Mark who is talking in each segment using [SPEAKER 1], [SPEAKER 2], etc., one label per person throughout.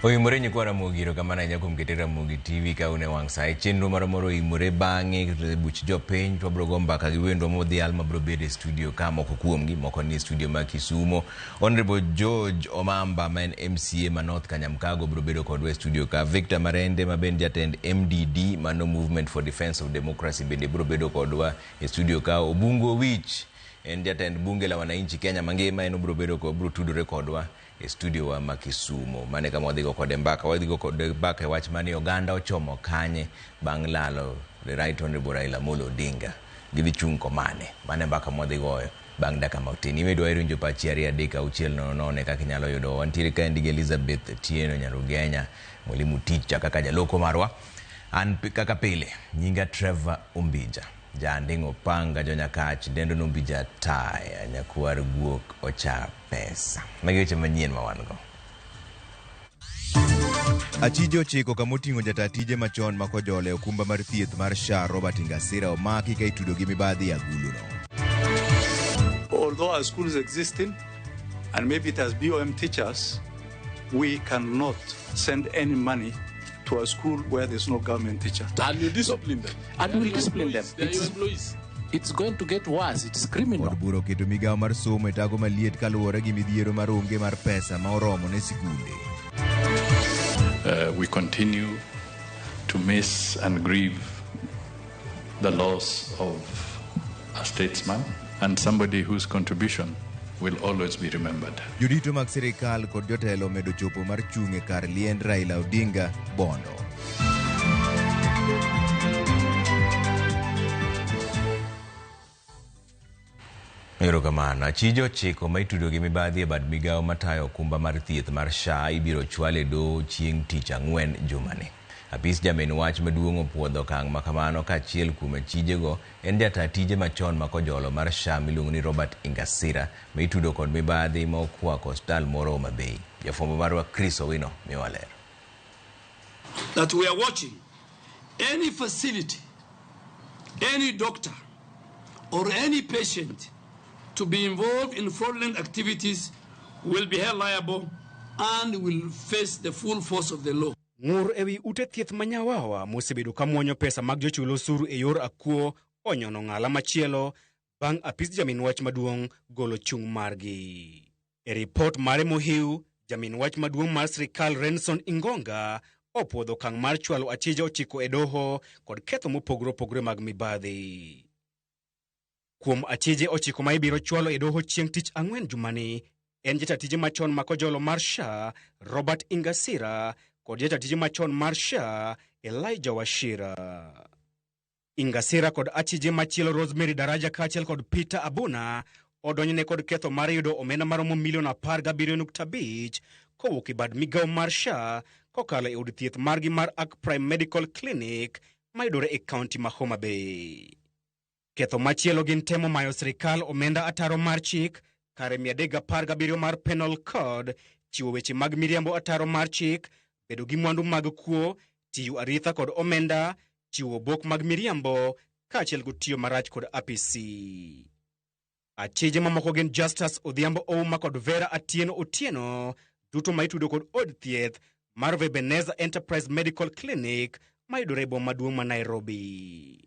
[SPEAKER 1] Oimore nyikwa Ramogi, erokamano ahinya kuom kete Ramogi TV ka un e wang' sa. E chenro moro moro oimore bang'e buch jopiny to wabiro go mbaka gi wendwa modhial mabiro bedo e studio ka moko kuomgi moko ni e studio ma Kisumo. Honorable George Omamba ma en MCA ma North Kanyamkago biro bedo kodwa e studio ka. Victor Marende ma bende jatend MDD mano Movement for Defence of Democracy bende biro bedo kodwa e studio ka. Obungu Owich en jatend bunge la wananchi Kenya mangima en obiro bedo obiro tudore kodwa e studio wa ma Kisumo. Mano e kama wadhigo kode mbaka. Wadhigo kode mbaka e wach mani oganda ochomo kanye bang' lalo the right honorable Raila Amolo Odinga. Gidhi chung' komane. Mano e mbaka mwadhi goyo bang' dakika matin. In idwa winjo pachi 2 3 6 0 0 kaka inyalo yudo. Wantiere kaendi gi Elizabeth Tieno Nyarugenya, mwalimu teacher kaka jaloko marwa. An kaka pile, nyinga Trevor Ombija. Janding' Opanga Jonyakach, dendo Nombija Taya, nyakwar guok ocha pesa. Magi weche manyien ma wan go.
[SPEAKER 2] Achije ochiko kama oting'o jataa tije machon ma Kojolo e okumba mar thieth mar SHA Robert Ingasira omaki ka itudo gi mibadhi e aguluno.
[SPEAKER 3] Although our school is existing and maybe it has BOM teachers, we cannot send any money to a school where there's no government teacher.
[SPEAKER 4] And you discipline them.
[SPEAKER 5] And we'll discipline them.
[SPEAKER 4] They are your
[SPEAKER 5] It's,
[SPEAKER 4] employees.
[SPEAKER 5] it's going to get worse. It's criminal.
[SPEAKER 2] Od bura oketo migawo mar somo e tago maliet kaluwore gi midhiero mar onge mar pesa ma oromo ne sikunde.
[SPEAKER 6] We continue to miss and grieve the loss of a statesman and somebody whose contribution will always be remembered.
[SPEAKER 2] Jodito mag sirikal kod jotelo omedo chopo mar chung' e kar liend Raila Odinga Bondo.
[SPEAKER 1] Erokamano. Achije ochiko ma itudo gi mibadhi e bad migawo matayo okumba mar thieth mar SHA ibiro chwal e doho chieng' tich ang'wen jumani. Apis jamin wach maduong' opuodho okang' ma kamano ka achiel kuom achijego en jataa tije machon ma Kojolo mar SHA miluongo ni Robert Ingasira ma itudo kod mibadhi ma okwako osiptal moro Homa Bay. Jafwambo marwa Chris Owino miyowa ler.
[SPEAKER 7] That we are watching any facility, any doctor, or any patient to be involved in fraudulent activities will be held liable and will face the full force of the law.
[SPEAKER 8] Ng'ur ewi ute thieth ma Nyawawa mosebedo ka muonyo pesa mag jochul osuru e yor akuo onyono ng'ala machielo bang' apis jamin wach maduong' golo chung' margi. E ripot mare mohiu, jamin wach maduong' mar sirikal Renson Ingonga opuodho okang' mar chwalo achije ochiko e doho kod ketho mopogore opogore mag mibadhi. Kuom achije ochiko ma ibiro chwalo e doho chieng' tich ang'wen jumani, en jata tije machon ma Kojolo mar SHA Robert Ingasira kod jata tije machon mar SHA Elijah Wachira. Ingasira kod achije machielo Rosemary Daraja kaachiel kod Peter Abuna odonjne kod ketho mar yudo omenda maromo milion 17.5 kowuok e bad migawo mar SHA kokalo e od thieth margi mar Arc Prime Medical Clinic mayudore e kaunti ma Homa Bay. Ketho machielo gin temo mayo sirikal omenda ataro mar chik kare 317 mar Penal Code, chiwo weche mag miriambo ataro mar chik, bedo gi mwandu mag kuo, tiyo aritha kod omenda, chiwo obok mag miriambo, kaachiel gi tiyo marach kod apisi. Achije mamoko gin Justus Odhiambo Ouma kod Vera Atieno Otieno, duto ma itudo kod od thieth mar Vebeneza Enterprise Medical Clinic mayudore e boma maduong' ma Nairobi.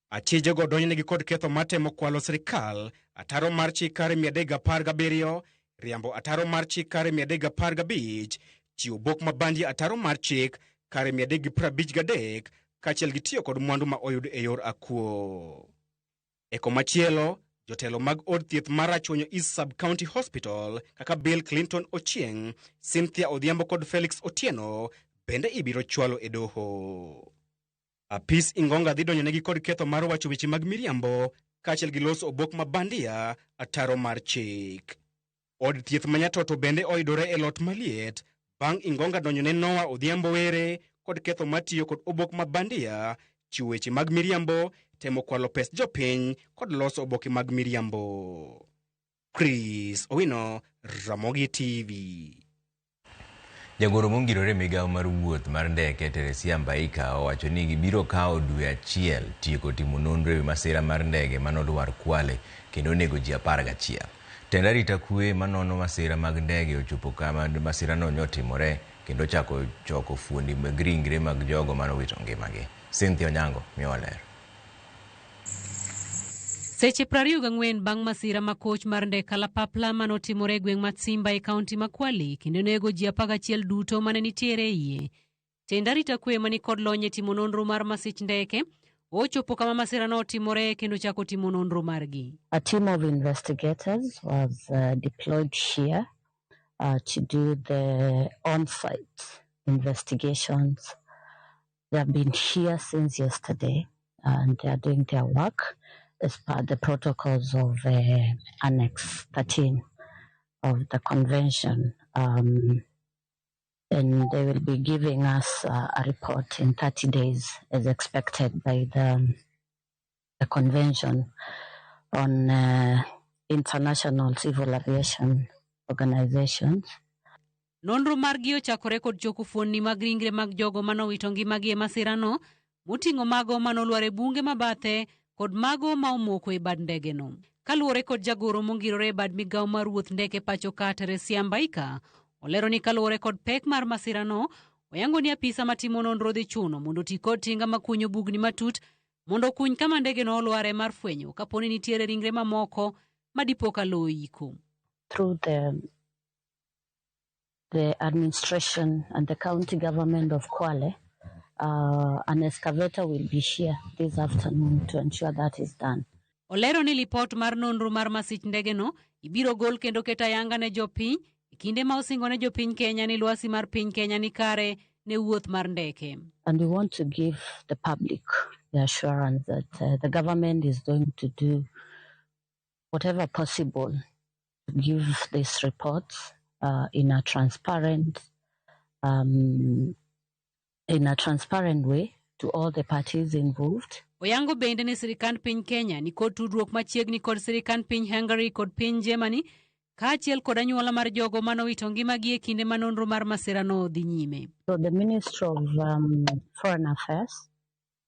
[SPEAKER 8] Achijego donjnegi kod ketho mar temo kwalo sirikal, ataro mar chik kare 317, riambo ataro mar chik kare 315, chiwo bok mabandi ataro mar chik kare 353, kaachiel gi tiyo kod mwandu ma oyud e yor akuo. E komachielo, jotelo mag od thieth mar Rachuonyo East Sub-County Hospital kaka Bill Clinton Ochieng, Cynthia Odhiambo kod Felix Otieno bende ibiro chwalo e doho. Apis Ingonga dhi donjonegi kod ketho mar wacho weche mag miriambo kaachiel gi loso obok ma bandia ataro mar chik. Od thieth ma Nyatoto bende oyudore e lot maliet bang' Ingonga donjone Noah Odhiambo Were kod ketho mar tiyo kod obok ma bandia, chiwo weche mag miriambo, temo kwalo pes jopiny kod loso oboke mag miriambo. Chris Owino, Ramogi TV.
[SPEAKER 1] Jagoro mongirore migawo mar wuoth mar ndeke Teresia Mbaika owacho ni gibiro kawo dwe achiel tieko timo nonro ewi masira mar ndege manolwar Kwale kendo onego ji 11. Tend arita kwe manono masira mag ndege ochopo kama masirano nyotimore kendo chako choko fuondi mag ringre mag jogo manowito ngimagi. Cynthia Onyango miyowa ler.
[SPEAKER 4] Seche 24 bang' masira ma koch mar ndek kalapapla manotimore e gweng' Matsimba e kaunti ma Kwale kendo nego ji 11 duto mane nitiere e iye. Tend arita kwe mani kod lony e timo nonro mar masich ndeke ochopo kama masira no otimore kendo chako timo nonro margi.
[SPEAKER 9] A team of investigators was deployed here to do the on-site investigations. They have been here since yesterday and they are doing their work as per the protocols of Annex 13 of the convention. And they will be giving us a report in 30 days as expected by the Convention on International Civil Aviation Organizations.
[SPEAKER 4] Nonro margi ochakore kod choko fuonni mag ringre mag jogo manowito ngimagi e masirano, moting'o mago manolwar e bunge mabathe kod mago ma omoko e bad ndegeno. Kaluwore kod jagoro mongirore e bad migawo mar wuoth ndeke pacho ka Teresia Mbaika, olero ni kaluwore kod pek mar masirano, oyango ni apisa matimo nonro dhi chuno mondo oti kod tinga makunyo bugni matut mondo okuny kama ndegeno olware mar fwenyo kapo ni nitiere ringre mamoko madipo ka lowo iko.
[SPEAKER 9] Through the administration and the county government of Kwale, an excavator will be here this afternoon to ensure that is done.
[SPEAKER 4] Olero ni lipot mar nonro mar masich ndegeno ibiro gol kendo keto ayanga ne jopiny e kinde ma osingo ne jopiny Kenya ni lwasi mar piny Kenya ni kare ne wuoth mar ndeke.
[SPEAKER 9] And we want to give the public the assurance that the government is going to do whatever possible to give this report in a transparent way to all the parties involved.
[SPEAKER 4] Oyango bende ni sirikand piny Kenya ni kod tudruok machiegni kod sirikand piny Hungary kod piny Germany kaachiel kod anyuola mar jogo manowito ngimagi e kinde ma nonro mar masirano dhi nyime.
[SPEAKER 9] So the Minister of Foreign Affairs,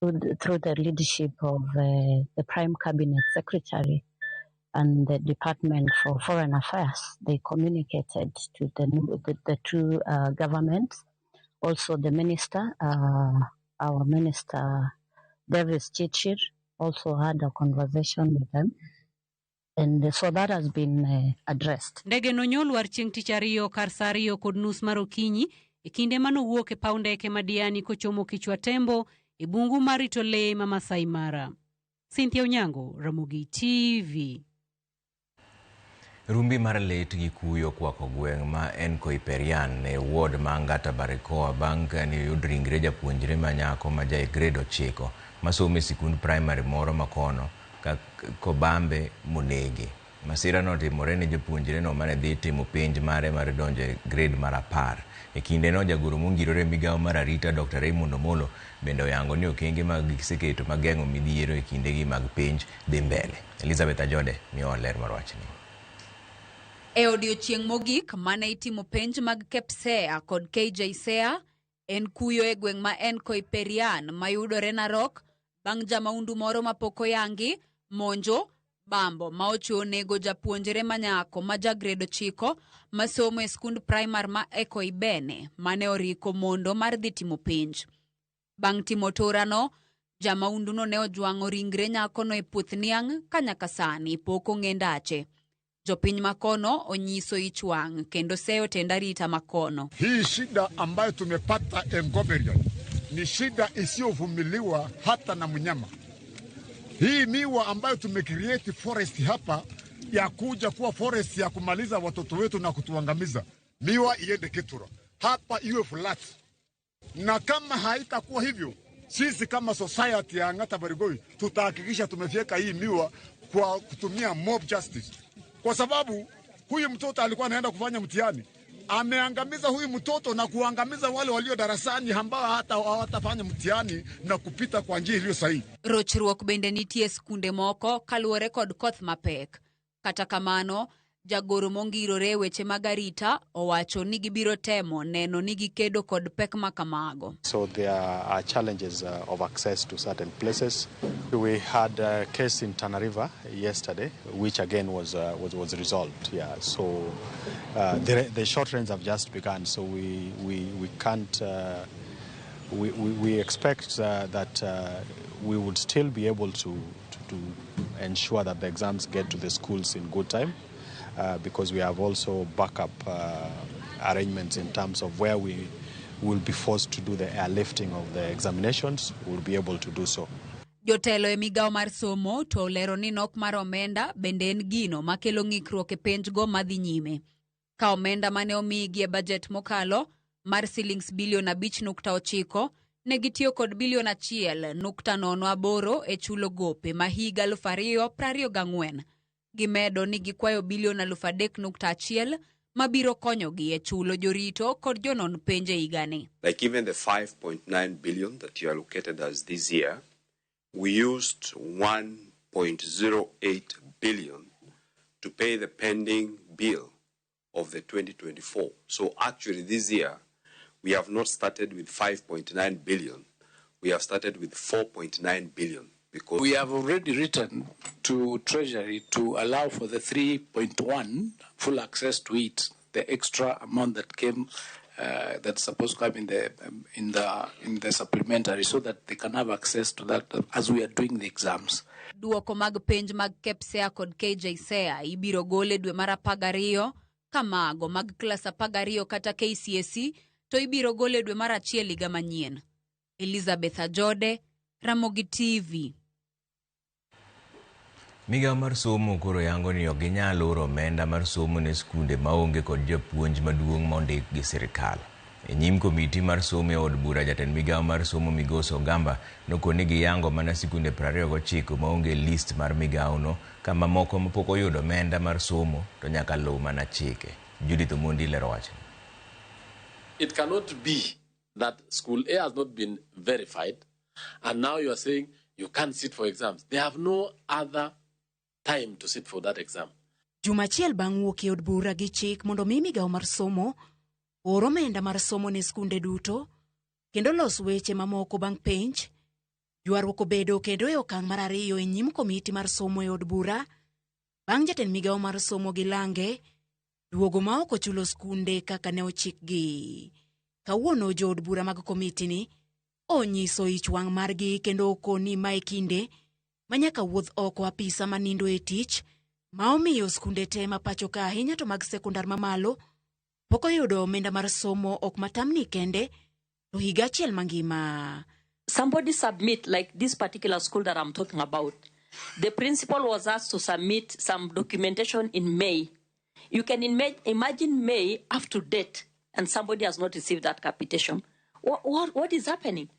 [SPEAKER 9] through the leadership of the Prime Cabinet Secretary and the Department for Foreign Affairs, they communicated to the two governments. Also the minister, our minister Davis Chirchir, also had a conversation with them. And so that has been addressed.
[SPEAKER 4] Ndege no nyolwar chieng' tich ariyo kar saa 2:30 mar okinyi e kinde manowuok e paw ndeke ma Diani kochomo Kichwa Tembo e bungu mar rito lee ma Masai Mara. Cynthia Onyango, Ramogi TV.
[SPEAKER 1] Rumbi mar lit gi kuyo kwako gweng' ma en Koiperian e ward ma Angata Barikoa bang' kane oyud ringre japuonjre ma nyako ma ja e grade 9 masomo e sikund primary moro ma kono ka kobambe monege. Masira no otimore ne japuonjre no mane dhi timo penj mare mar donjo e grade mar 10. E kinde no jagoro mongirore migawo mar arita Dr. Raymond Omolo bende oyango ni okenge mag giseketo mag geng'o midhiero e kindegi mag penj dhi mbele. Elizabeth Ajode miyowa ler mar wachni.
[SPEAKER 10] E odiochieng' mogik mane itimo penj mag KPSEA kod KJSEA en kuyo e gweng' ma en Koiperian mayudore Narok bang' jamaundu moro mapok oyangi monjo bambo ma ochiwo nego japuonjre manyako ma ja grade 9 masomo e skund primar ma Ekoibene mane oriko mondo mar dhi timo penj. Bang' timo torano, jamaunduno ne ojwang'o ringre nyakono e puoth niang' ka nyaka sani pok ong'e ndache. Jopiny makono onyiso ich wang' kendo seyo tend arita makono.
[SPEAKER 11] Hii shida ambayo tumepata Engoberian ni shida isiyovumiliwa hata na mnyama. Hii miwa ambayo tumecreate forest hapa ya kuja kuwa forest ya kumaliza watoto wetu na kutuangamiza. Miwa iende Kitura, hapa iwe flat. Na kama haitakuwa hivyo, sisi kama society ya Angata Barigoi tutahakikisha tumefyeka hii miwa kwa kutumia mob justice. Kwa sababu huyu mtoto alikuwa anaenda kufanya mtihani. Ameangamiza huyu mtoto na kuangamiza wale walio darasani ambao hata hawatafanya mtihani na kupita kwa njia iliyo sahihi.
[SPEAKER 10] Rochruok bende nitie skunde moko kaluwore kod koth mapek. Kata kamano, Jagoro mongirore e weche mag arita owacho ni gibiro temo neno ni gikedo kod pek ma kamago.
[SPEAKER 12] So there are challenges of access to certain places. We had a case in Tana River yesterday, which again was resolved. Yeah. So the short rains have just begun, so we can't. We expect that we would still be able to ensure that the exams get to the schools in good time, because we have also backup arrangements in terms of where we will be forced to do the airlifting of the examinations, we'll be able to do so.
[SPEAKER 10] Jotelo e migawo mar somo to olero ni nok mar omenda bende en gino makelo ng'ikruok e penjgo madhi nyime. Ka omenda mane omigi e bajet mokalo mar silings bilion 5.9 ne gitiyo kod bilion 1.08 e chulo gope ma higa 2024. Gimedo ni gikwayo bilion 3.1 mabiro konyogi e chulo jorito kod jonon penj e higani.
[SPEAKER 13] Like even the 5.9 billion that you allocated us this year, we used 1.08 billion to pay the pending bill of the 2024. So actually this year, we have not started with 5.9 billion. We have started with 4.9 billion. Because
[SPEAKER 5] we have already written to Treasury to allow for the 3.1 full access to it, the extra amount that came, that's supposed to come in the supplementary, so that they can have access to that as we are doing the exams.
[SPEAKER 10] Duoko mag penj mag KPSEA kod KJSEA ibiro gol e dwe mar 12, kamago mag klas 12 kata KCSE to ibiro gol e dwe mar 1 higa manyien. Elizabeth Ajode, Ramogi TV.
[SPEAKER 1] Migawo mar somo koro yango ni ok ginyal oro omenda mar somo ne skunde maonge kod japuonj maduong' mondik gi sirikal. E nyim komiti mar somo e od bura, jatend migawo mar somo Migosi Ogamba nokoni giyango mana sikunde 29 maonge list mar migawono, ka mamoko mapok oyudo omenda mar somo to nyaka luw mana chike. Judith Omondi lero wachni.
[SPEAKER 14] It cannot be that school A has not been verified and now you are saying you can't sit for exams. They have no other time to sit for that exam.
[SPEAKER 15] Juma achiel bang' wuok e od bura gi chik mondo mi migawo mar somo or omenda mar somo ne skunde duto kendo los weche mamoko bang' penj, ywaruok obedo kendo e okang' mar ariyo e nyim komiti mar somo e od bura bang' jatend migawo mar somo gi lange duogo ma ok ochulo skunde kaka ne ochikgi. Kawuono jood bura mag komitini onyiso ich wang' margi kendo okoni ma e kinde ma nyaka wuoth oko apisa manindo e tich ma omiyo skunde te ma pacho ka ahinya to mag sekondar mamalo pok oyudo omenda mar somo ok matamni kende to higa achiel mangima.
[SPEAKER 16] Somebody submit, like this particular school that I'm talking about. The principal was asked to submit some documentation in May. You can imagine May up to date, and somebody has not received that capitation. What is happening?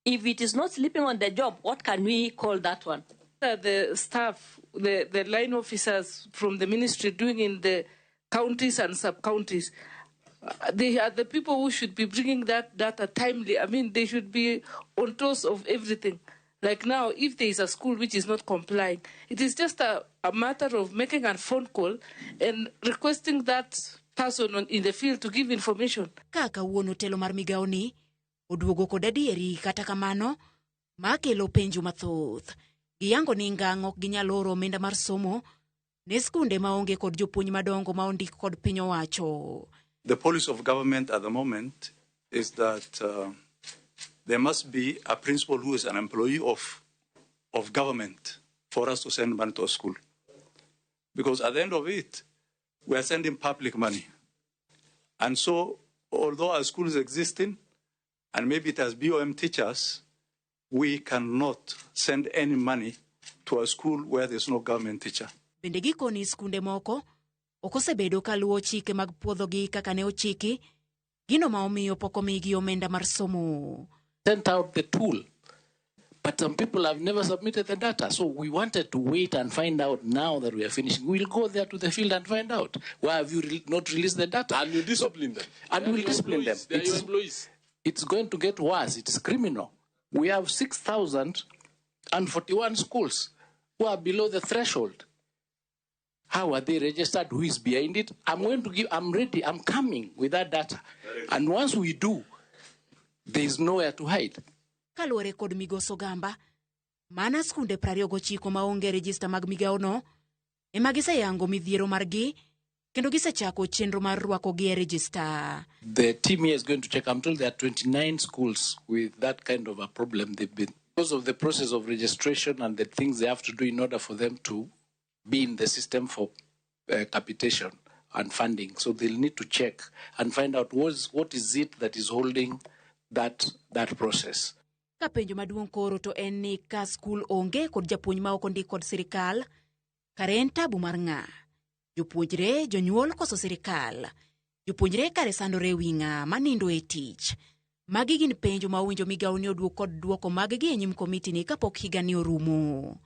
[SPEAKER 16] If it is not sleeping on the job, what can we call that one?
[SPEAKER 17] The staff, the line officers from the ministry doing in the counties and sub-counties, they are the people who should be bringing that data timely. I mean, they should be on toes of everything. Like now, if there is a school which is not complying, it is just a matter of making a phone call and requesting that person in the field to give information.
[SPEAKER 15] Ka kawuono telo mar migawo ni oduogo kod adieri, kata kamano makelo penjo mathoth. Giyango ni ngang' ok ginyal oro omenda mar somo ne skunde maonge kod jopuonj madongo ma ondik kod piny owacho.
[SPEAKER 3] The policy of government at the moment is that there must be a principal who is an employee of government for us to send money to a school. Because at the end of it, we are sending public money. And so, although our school is existing, and maybe it has BOM teachers, we cannot send any money to a school where there's no government teacher.
[SPEAKER 15] Bende gikoni skunde moko ok osebedo kaluwo chike mag puodhogi kaka ne ochiki, gino ma omiyo pok omigi omenda mar somo.
[SPEAKER 5] Sent out the tool, but some people have never submitted the data. So we wanted to wait and find out now that we are finishing. We'll go there to the field and find out. Why have you not released the data?
[SPEAKER 14] And you discipline them.
[SPEAKER 5] And we'll discipline them.
[SPEAKER 14] They are your employees.
[SPEAKER 5] It's going to get worse. It's criminal. We have 6,041 schools who are below the threshold. How are they registered? Who is behind it? I'm ready. I'm coming with that data. And once we do, there is nowhere to hide.
[SPEAKER 15] Kaluwore kod Migosi Ogamba, mana skunde 29 maonge rejista mag migawono ema giseyango midhiero margi kendo gisechako chenro mar rwakogi e rejista.
[SPEAKER 5] The team here is going to check. I'm told there are 29 schools with that kind of a problem. They've been, because of the process of registration and the things they have to do in order for them to be in the system for capitation and funding. So they'll need to check and find out what is it that is holding that process.
[SPEAKER 15] Ka penjo maduong' koro to en ni ka skul onge kod japuonj ma ok ondik kod sirikal, kare en tabu mar ng'a? Jopuonjre, jonyuol koso sirikal? Jopuonjre kare sandore e wi ng'a manindo e tich? Magi gin penjo ma owinjo migawo ni oduok kod duoko mag-gi e nyim komiti ni kapok higani orumo.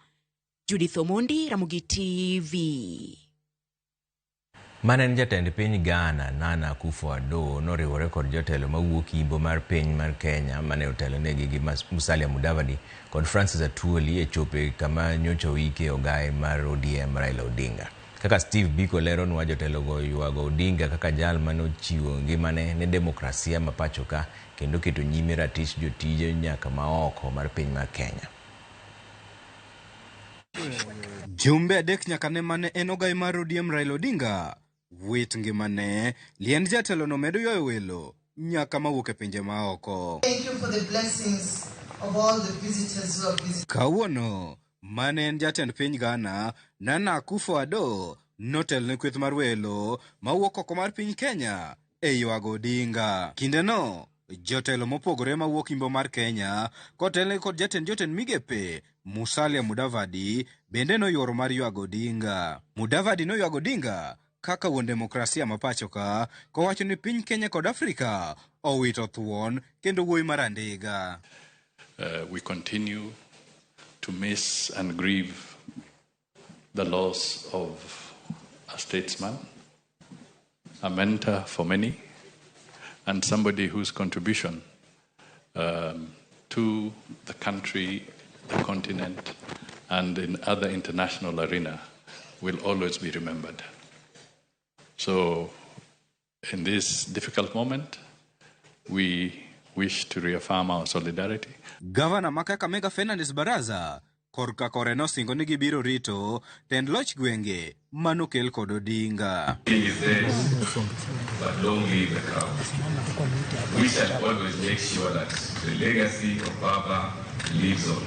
[SPEAKER 15] Judith Omondi, Ramogi TV.
[SPEAKER 1] Mane en jatend piny Ghana, Nana Akufo-Addo, noriwore kod jotelo mawuok imbo mar piny mar Kenya mane otelonegi gi Musalia Mudavadi kod Francis Atwoli e chope kama nyocha oike ogaye mar ODM Raila Odinga. Kaka Steve Biko leronwa, jotelogo ywago Odinga kaka jal manochiwo ngimane ne demokrasia ma pacho ka kendo keto nyime ratich jotije nyaka maoko mar piny mar Kenya.
[SPEAKER 18] Jumbe 3 nyaka ne mane en ogai mar ODM Raila Odinga wit ngimane, liend jatelo no medo ywayo welo nyaka mawuok e pinje maoko.
[SPEAKER 19] Thank you for the blessings of all the visitors who have visited.
[SPEAKER 18] Kawuono mane en jatend piny Ghana, Nana Akufo-Addo notelne kweth mar welo mawuok oko mar piny Kenya e ywago Odinga. Kindeno, jotelo mopogore mawuok imbo mar Kenya kotelne kod jatend jotend migepe Musalia Mudavadi bende noyuoro mar ywago Odinga. Mudavadi noywago Odinga kaka wuon demokrasia ma pacho ka, kowacho ni piny Kenya kod Afrika owito thuon kendo wuoyi mar andiga.
[SPEAKER 6] We continue to miss and grieve the loss of a statesman, a mentor for many, and somebody whose contribution to the country, the continent, and in other international arena will always be remembered. So, in this difficult moment, we wish to reaffirm our solidarity.
[SPEAKER 18] Gavana ma Kakamega Fernandes Baraza korka kore nosingo ni gibiro rito tend loch gwenge manokel kod Odinga.
[SPEAKER 20] King is dead, but long live the crown. We shall always make sure that the legacy of Baba lives on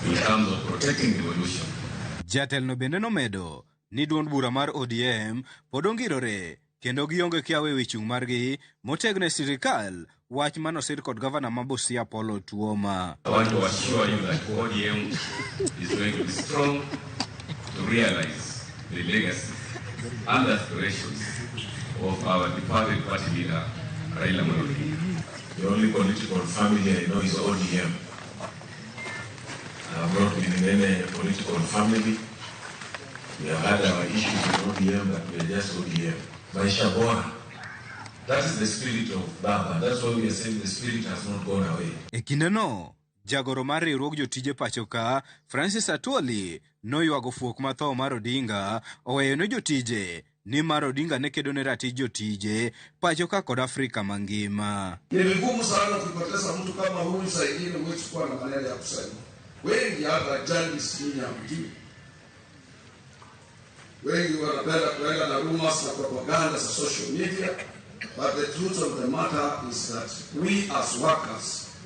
[SPEAKER 20] in terms of protecting devolution.
[SPEAKER 18] Jatelno bende nomedo ni duond bura mar ODM pod ongirore kendo gionge kiawa ewi chung' margi motegno e sirikal, wach manosir kod gavana ma Busia Paul Otuoma.
[SPEAKER 20] I want to assure you that ODM is going to be strong to realize the legacy and aspirations of our departed party leader, Raila Amolo Odinga.
[SPEAKER 21] The only political family I know is ODM. I have not been in any political family. We have had our issues in ODM, but we are just ODM. Maisha bora. That is the spirit of Baba. That's why we are saying the spirit has not gone away.
[SPEAKER 18] E kindeno, jagoro mar riwruog jotije pacho ka, Francis Atwoli, noywago fuok ma tho mar Odinga oweyo ne jotije ni mar Odinga ne kedo ne ratich jotije pacho ka kod Afrika mangima.
[SPEAKER 22] Ni vigumu sana ukipoteza mtu kama huyu, saa ingine huwezi kuwa na maneno ya kusema. Wengi hata journalists nyinyi hamjui. Wengi wanapenda kuenda na rumors na propaganda za social media, but the truth of the matter is that we as workers,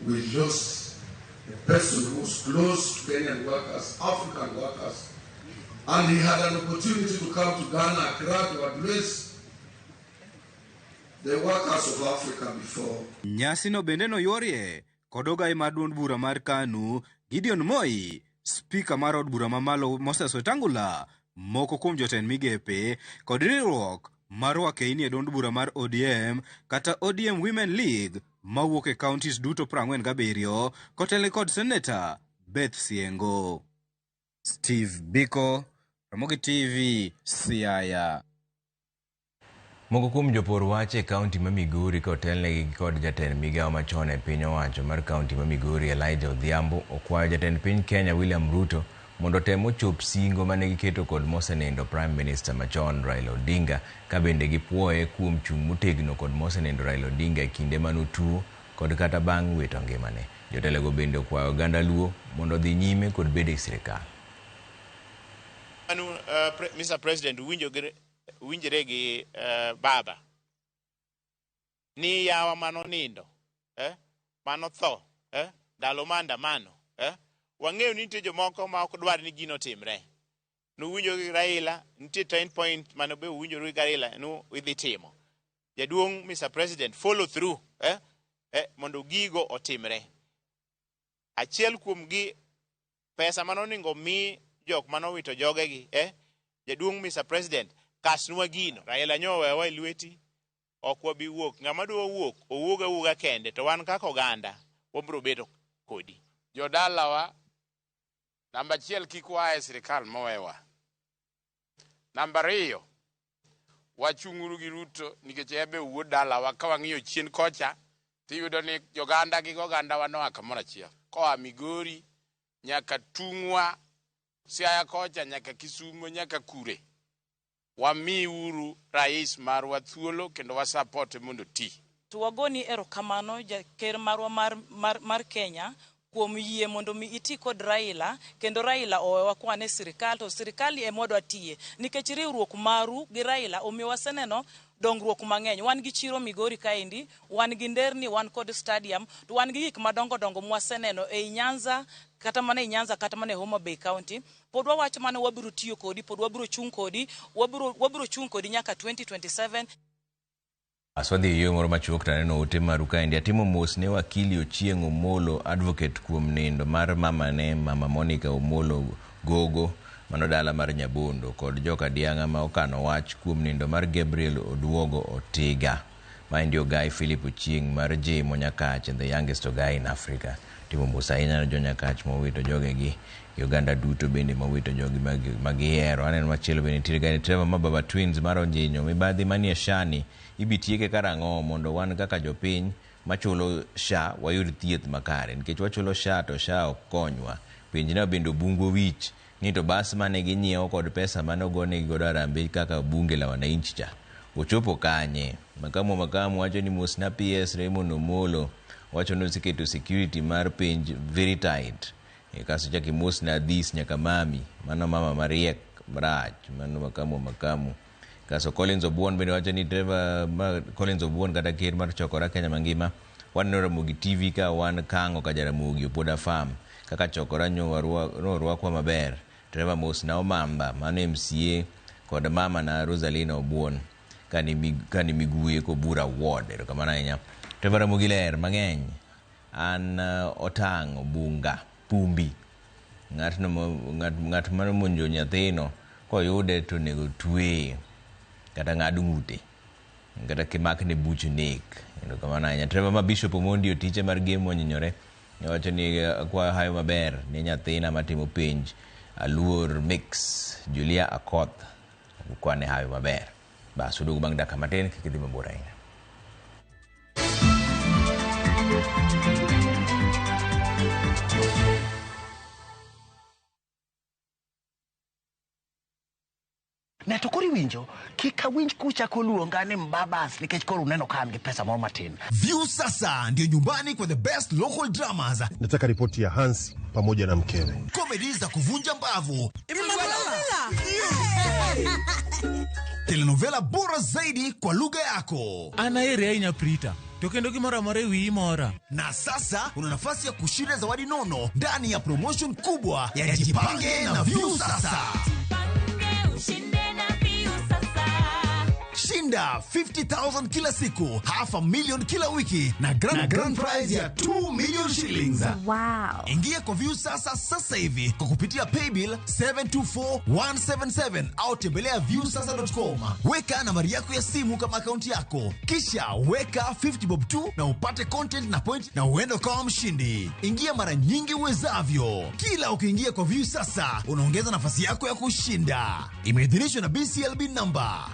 [SPEAKER 22] we lost a person who's close to Kenyan workers, African workers, and he had an opportunity to come to Ghana, Accra, to address the workers of Africa before.
[SPEAKER 18] Nyasi no bende noyuorie kod ogai mar duond bura mar KANU, Gideon Moi, spika mar od bura mamalo Moses Wetangula, moko kuom jotend migepe kod riwruok mar wakeini e duond bura mar ODM kata ODM Women League mawuok e counties duto 47 kotelne kod Seneta Beth Siengo. Steve Biko, Ramogi TV, Siaya.
[SPEAKER 1] Moko kuom jopor wach e kaunti ma Migori ka otelnegi kod jatend migawo machon e piny owacho mar kaunti ma Migori Elijah Odhiambo okwayo jatend piny Kenya William Ruto mondo otem ochop singo mane giketo kod mosenindo Prime Minister machon Raila Odinga, ka bende gipuoye kuom chung' motegno kod mosenindo Raila Odinga e kinde manotuo kod kata bang' wito ngimane. Jotelogo bende okwayo oganda Luo mondo odhi nyime kod bedo e sirikal.
[SPEAKER 2] Manu, Mr. President, winjore gi baba ni yawa mano nindo, mano tho, ndalo maandamano, wang'eyo ni nitie jomoko ma ok dwar ni gino timre. Nuwinjo gi Raila, nitie 10 point mane be uwinjoru gi Raila nu idhi timo. Jaduong' Mr. President, follow through, mondo gigo otimre. Achiel kuom gi pesa manoningo mi jok manowito jogegi, jaduong' Mr. President, kasnwa gino. Raila nyowewa e lweti, ok wabi wuok. Ng'ama dwa wuok, owuog awuoga kende, to wan kaka oganda, wabiro bedo kodi.
[SPEAKER 7] Jodalawa, namba achiel kik waa e sirikal mowewa. Namba ariyo, wachung'uru gi Ruto nikech ebe owuod dalawa. Ka wang'iyo chien kocha, tiyudo ni joganda gi ogandawa noa kamoro achiel. Koa Migori, nyaka Tung'wa, Siaya kocha, nyaka Kisumo, nyaka Kure. Wamiuru rais marwa thuolo kendo wasapote mondo oti.
[SPEAKER 23] To wagoni erokamano jaker marwa mar Kenya kuom yie mondo mi iti kod Raila, kendo Raila owewa kwan e sirikal, to sirikal ema wadwa tiye nikech riwruok maru gi Raila omiyo waseneno dongruok mang'eny. Wan gi chiro Migori kaendi, wan gi nderni, wan kod stadium, to wan gi gik madongo dongo mwaseneno ei Nyanza, kata mana e Nyanza, kata mana e Homa Bay County. Pod wawacho mana wabiro tiyo kodi, pod wabiro chung' kodi, wabiro chung' kodi nyaka 2027.
[SPEAKER 1] Aswadhi e yo moro machuok to aneno ote maru kaendi. Atimo mos ne wakili Ochieng' Omolo advocate kuom nindo mar mamane Mama Monica Omolo Gogo mano dala mar Nyabondo kod joka Diang'a ma okano wach kuom nindo mar Gabriel Oduogo Otiga. Maendi Ogai Philip Ochieng' mar Jimo Nyakach, the youngest Ogai in Africa. Timo mos ahinya ne jo Nyakach mowito jogegi gi oganda duto bende mowito jogi magihero. Aneno machielo bende nitiere kaendi Trevor ma Baba Twins mar Onjinyo mibadhi manie Shani ibitieke karang'o mondo wan kaka jopiny machulo SHA wayud thieth makare, nikech wachulo SHA to SHA ok konywa. Penjna bende Obungo Wich ni to bas mane ginyiewo kod pesa mane ogonegi godo harambee kaka bunge la wananchi cha ochopo kanye? Makamu wacho ni mosna PS Raymond Omolo wacho ni oseketo security mar penj very tight. Kasto chak imosna Adhis nyaka mami, mano mama mariek marach, mano makamu. Kasto Collins Obuon bende wacho ni Trevor Collins Obuon kata ker mar chokora Kenya mangima waneno Ramogi TV ka wan Kang'o ka Jaramogi Opoda Farm kaka chokora nyorwakwa maber. Trevor mosna Omamba mano MCA kod mama na Rosalina Obuon kani Miguye Kobura Ward. Erokamano ahinya. Trevor Ramogi ler mang'eny. An Otang' Obunga Pumbi. Ng'at manomonjo nyathino koyude to onego tweye kata ng'ad ng'ute kata kimakne buch nek. Erokamano ahinya. Trevor ma Bishop Omondi otiche mar game onyinyore owacho ni akwayo hayo maber ne nyathina matimo penj Aluor Mix Julia Akoth kwane hayo maber. Bas uduogo bang' dakika matin kik idhi mabor ahinya.
[SPEAKER 24] Ne to koro iwinjo kik awinj kuchako luonga ni mbabas nikech koro uneno ka an gi pesa moro matin.
[SPEAKER 25] View sasa ndio nyumbani kwa the best local dramas.
[SPEAKER 21] Nataka ripoti ya Hans pamoja na mkewe.
[SPEAKER 25] Comedy za kuvunja mbavu. Telenovela bora zaidi kwa lugha yako.
[SPEAKER 26] Anaere ahinya Prita. To kendo gimoro amora e wiyi mora.
[SPEAKER 25] Na sasa una nafasi ya kushinda zawadi nono ndani ya promotion kubwa ya Jipange na View Sasa. Shinda 50,000 kila siku, 500,000 kila wiki na grand prize ya 2 million shillings.
[SPEAKER 27] Wow.
[SPEAKER 25] Ingia kwa View Sasa sasa hivi kwa kupitia paybill 724177 au tembelea viewsasa.com. Weka nambari yako ya simu kama akaunti yako, kisha weka 50 bob tu na upate content na point na uende ukawa mshindi. Ingia mara nyingi uwezavyo. Kila ukiingia kwa View Sasa unaongeza nafasi yako ya kushinda. Imeidhinishwa na BCLB number.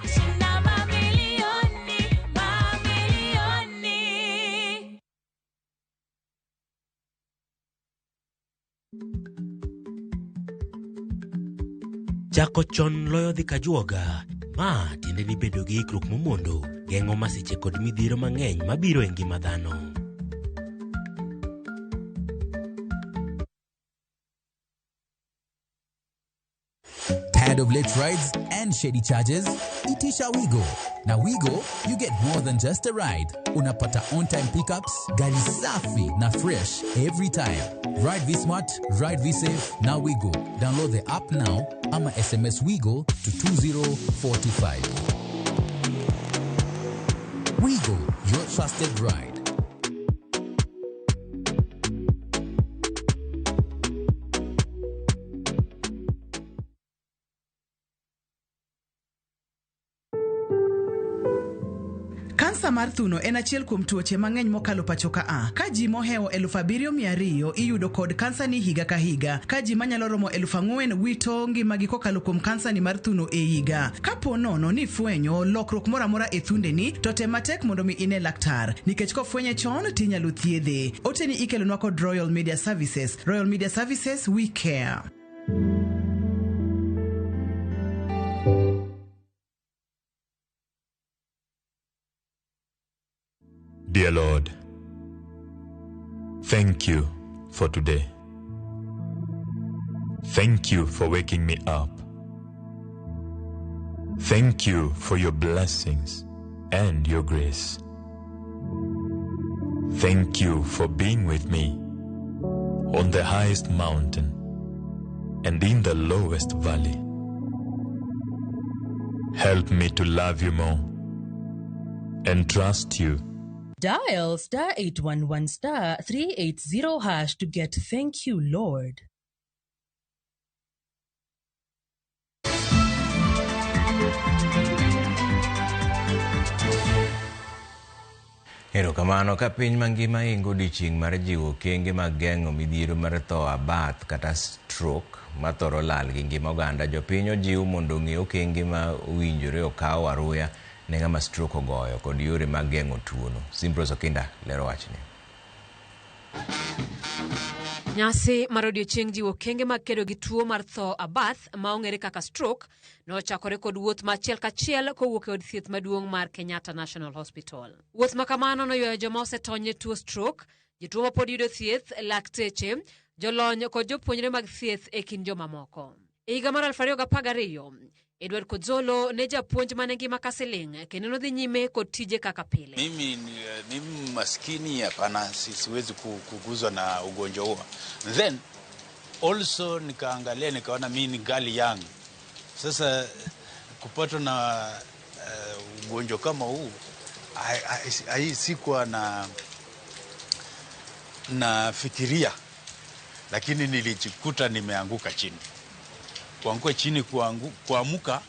[SPEAKER 4] Chako chon loyo dhi kajuoga. Ma tiende ni bedo gi ikruok momondo geng'o masiche kod midhiero mang'eny mabiro e ngima dhano.
[SPEAKER 8] Tired of late rides and shady charges? Itisha Wigo. Na Wigo, you get more than just a ride. Unapata on-time pickups, gari safi na fresh every time. Ride V-Smart, ride V-Safe, na Wigo. Download the app now ama SMS Wigo to 20425. Wigo, your trusted ride.
[SPEAKER 9] Kansa mar thuno en achiel kuom tuoche mang'eny mokalo pacho ka a. Ka ji mohewo 7,200 iyudo kod kansa ni higa ka higa. Ka ji manyalo romo 4,000 wito ngimagi kokalo kuom kansa ni mar thuno e higa. Kapo nono ni ifwenyo lokruok moro amora e thundeni, to tem matek mondo mi ine laktar. Nikech kofwenye chon tinyalo thiedhe. Oteni ikelonwa kod Royal Media Services. Royal Media Services, we care.
[SPEAKER 11] Dear Lord, thank you for today. Thank you for waking me up. Thank you for your blessings and your grace. Thank you for being with me on the highest mountain and in the lowest valley. Help me to love you more and trust you.
[SPEAKER 12] Dial star 811 star 380 hash to get thank you, Lord.
[SPEAKER 1] Erokamano ka piny mangima ingo odiochieng' mar jiwo okenge mag geng'o midhiero mar tho abath kata stroke mathoro lal gi ngima oganda. Jopiny ojiw mondo ong'e okenge ma owinjore okaw aruya ne ng'ama stroke ogoyo kod yore mag geng'o tuono. Simprose Okinda lero wachni.
[SPEAKER 13] Nyasi mar odiochieng' jiwo okenge mag kedo gi tuo mar tho abath ma ong'ere kaka stroke nochakore kod wuoth ma achiel kachiel kowuok e od thieth maduong' mar Kenyatta National Hospital. Wuoth ma kamano noywayo joma osetony ne tuo stroke, jotuo mapod yudo thieth, lakteche, jolony kod jopuonjre mag thieth e kind jomamoko. E higa mar 2012, Edward Kozolo ne japuonj mane ngima kasiling' kendo nodhi nyime kod tije kaka pile.
[SPEAKER 27] Mimi, mimi maskini hapana, siwezi kuguzwa na ugonjwa huo. Then also nikaangalia nikaona mimi ni ngali young. Sasa kupatwa na ugonjwa kama huu sikuwa na fikiria, lakini nilijikuta nimeanguka chini. Kuanguka chini, kuamuka,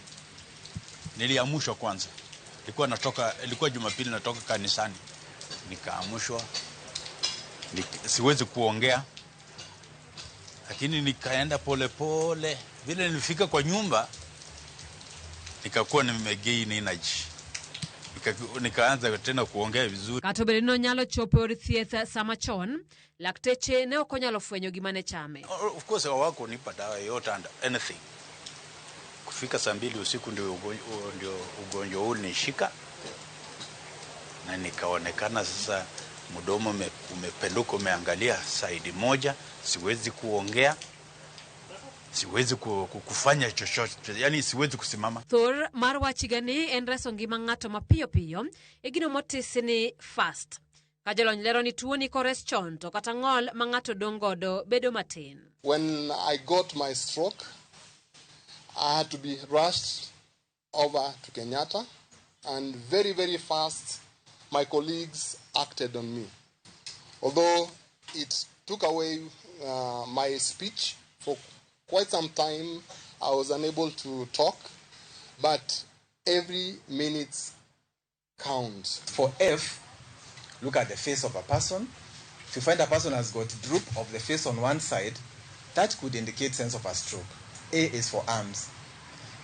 [SPEAKER 27] niliamushwa kwanza. Ilikuwa Jumapili natoka kanisani. Nikaamushwa. Siwezi kuongea. Lakini nikaenda pole pole. Vile nilifika kwa nyumba, nikakuwa nimegain energy. Nikaanza tena kuongea vizuri.
[SPEAKER 13] Kata obedo ni nonyalo chopo e od thieth sama chon, lakteche ne ok onyalo fwenyo gima ne chame.
[SPEAKER 27] Of course hawakunipa dawa yoyote and anything. Kufika saa 2 usiku ndio ugonjwa huu ulinishika. Na nikaonekana sasa mdomo umependuka, umeangalia side moja, siwezi kuongea, siwezi kufanya chochote, yani siwezi kusimama.
[SPEAKER 13] Thor mar wach higani en reso ngima ng'ato mapiyo piyo e gino motisi ni fast. Ka jolony lero ni tuoni kores chon to kata ng'ol ma ng'ato dong' godo bedo matin.
[SPEAKER 28] When I got my stroke, I had to be rushed over to Kenyatta, and very, very fast my colleagues acted on me. Although it took away my speech for quite some time, I was unable to talk, but every minute counts.
[SPEAKER 29] For F, look at the face of a person. If you find a person has got droop of the face on one side, that could indicate sense of a stroke. A is for arms.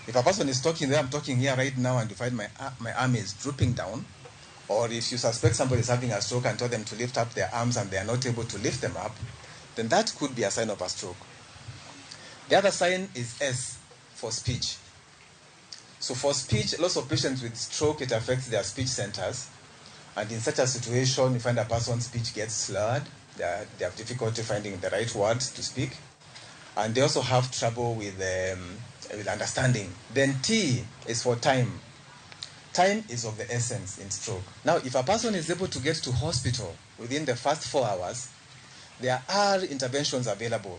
[SPEAKER 29] If a person is talking there, I'm talking here right now, and you find my arm is drooping down, or if you suspect somebody is having a stroke and tell them to lift up their arms and they are not able to lift them up, then that could be a sign of a stroke. The other sign is S for speech. So for speech, lots of patients with stroke, it affects their speech centers. And in such a situation, you find a person's speech gets slurred. They have difficulty finding the right words to speak. And they also have trouble with understanding. Then T is for time. Time is of the essence in stroke. Now, if a person is able to get to hospital within the first 4 hours, there are interventions available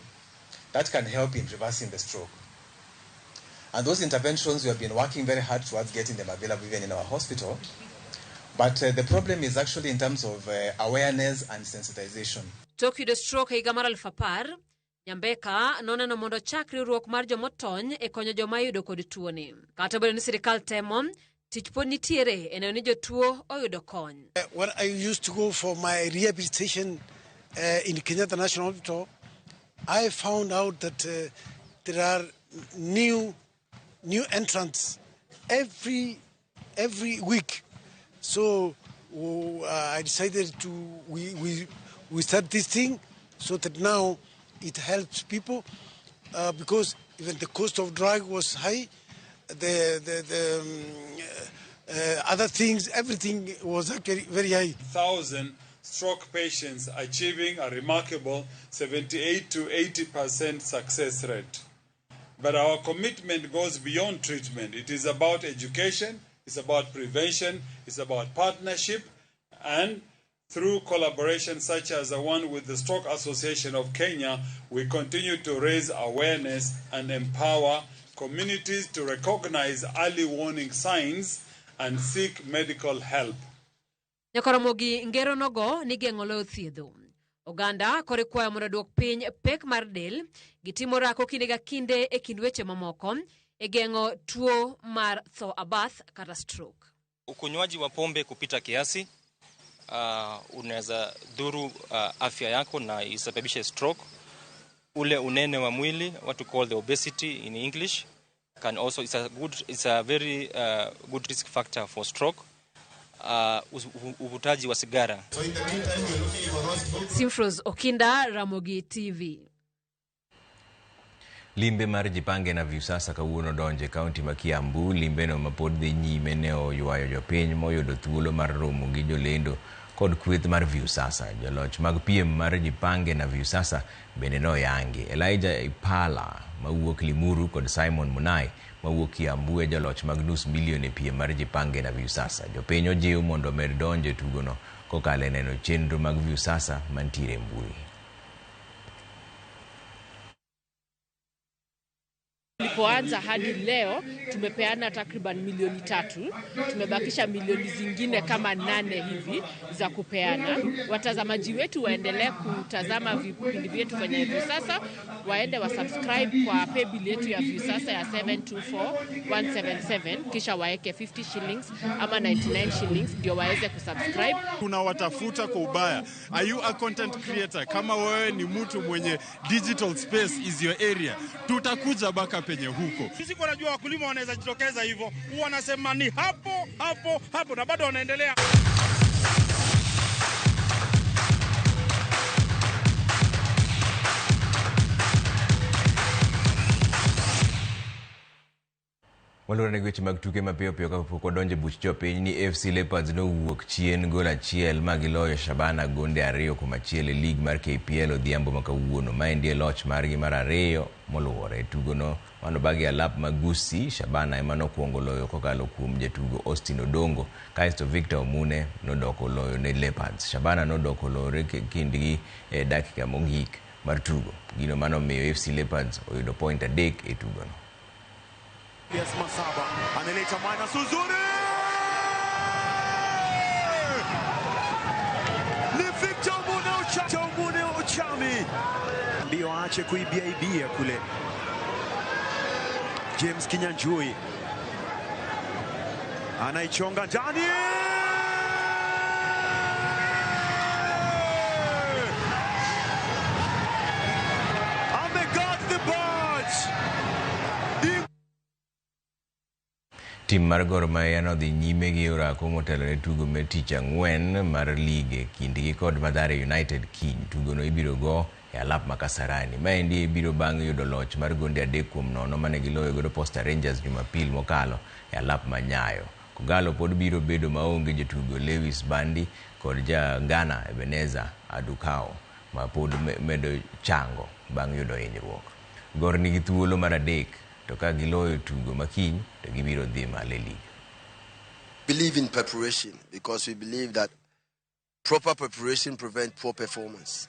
[SPEAKER 29] that can help in reversing the stroke. And those interventions, we have been working very hard towards getting them available even in our hospital. But the problem is actually in terms of awareness and sensitization.
[SPEAKER 13] Tok yudo stroke e higa mar 2010, Nyambeka noneno mondo ochak riwruok mar jomotony e konyo joma iyudo kod tuoni. Kata obedo ni sirikal temo, tich pod nitiere e neno ni jotuo oyudo kony.
[SPEAKER 3] When I used to go for my rehabilitation in Kenyatta National Hospital, I found out that there are new entrants every week. So I decided to we start this thing so that now it helps people because even the cost of drug was high, the other things, everything was actually very high.
[SPEAKER 5] 1,000 stroke patients achieving a remarkable 78 to 80% success rate. But our commitment goes beyond treatment. It is about education, it's about prevention, it's about partnership, and through collaboration such as the one with the Stroke Association of Kenya, we continue to raise awareness and empower communities to recognize early warning signs and seek medical help.
[SPEAKER 13] Nyakoromogi ngero nogo ni geng'o loyo thiedho. Oganda kore kwayo mondo duok piny pek mar del, gitimo orako kinde ka kinde e kind weche mamoko e geng'o tuo mar tho abath kata stroke.
[SPEAKER 6] Ukunywaji wa pombe kupita kiasi unaweza dhuru afya yako na isababishe stroke. Ule unene wa mwili, what we call the obesity in English, can also it's a very good risk factor for stroke. Uvutaji wa sigara.
[SPEAKER 13] Simfros Okinda, Ramogi TV.
[SPEAKER 1] Limbe mar Jipange na Viusasa kawuono donje kaunti ma Kiambu. Limbeno mapod dhi nyime ne oywayo jopiny moyudo thuolo mar romo gi jolendo kod kweth mar Viusasa. Joloch mag piem mar Jipange na Viusasa bende noyangi. Elijah Ipala mawuok Limuru kod Simon Munai mawuok Kiambu e joloch mag nus milion e piem mar Jipange na Viusasa. Jopiny ojiw mondo omed donjo e tugono kokalo e neno chenro mag Viusasa mantiere e mbui.
[SPEAKER 10] Tulipoanza hadi leo tumepeana takriban milioni 3, tumebakisha milioni zingine kama 8 hivi za kupeana. Watazamaji wetu waendelee kutazama vipindi vyetu kwenye Viusasa, waende wa subscribe kwa paybill yetu ya Viusasa ya 724177, kisha waeke 50 shillings ama 99 shillings ndio waweze kusubscribe.
[SPEAKER 5] Tunawatafuta kwa ubaya. Are you a content creator? Kama wewe ni mtu mwenye digital space is your area, tutakuja baka penye huko.
[SPEAKER 14] Sisi kwa najua wakulima wanaweza jitokeza hivyo, huwa wanasema ni hapo hapo hapo na bado wanaendelea.
[SPEAKER 1] Walore ne weche mag tuke mapiyo piyo kapok wadonjo e buch jopiny ni FC Leopards nowuok chien gol 1 ma giloyo Shabana gonde 2-1 e lig mar KPL odhiambo ma kawuono. Maendi e loch margi mar 2 moluwore. E tugono manobagi alap Magusi, Shabana ema nokwongo loyo kokalo kuom jatugo Austin Odongo, kaeto Victor Omune nodoko loyo ne Leopards. Shabana nodoko lore kindgi e dakika mogik mar tugo, gino manomiyo FC Leopards oyudo point 3 e tugono.
[SPEAKER 15] Yes, Masaba analeta minus uzuri. Ni Victor Omune Ochami. Ndio aache kuibia ibia kule. James Kinyanjui anaichonga ndani. Ameguard the birds.
[SPEAKER 1] Tim mar Gor Mahia nodhi nyime gi orako motelo ne tugo mar tich ang'wen mar lig e kindgi kod Mathare United kiny. Tugono ibiro go e alap ma Kasarani. Maendi biro bang' yudo loch mar gonde 3-0 mane giloyo godo Posta Rangers Jumapil mokalo e alap ma Nyayo. Kogalo pod biro bedo maonge jotugo Lewis Bandi kod ja Ghana Ebenezer Adukao ma pod medo chango bang' yudo hinyruok. Gor nigi thuolo mar 3 to ka giloyo tugo makiny to gibiro dhi malo e lig.
[SPEAKER 2] Believe in preparation because we believe that proper preparation prevents poor performance.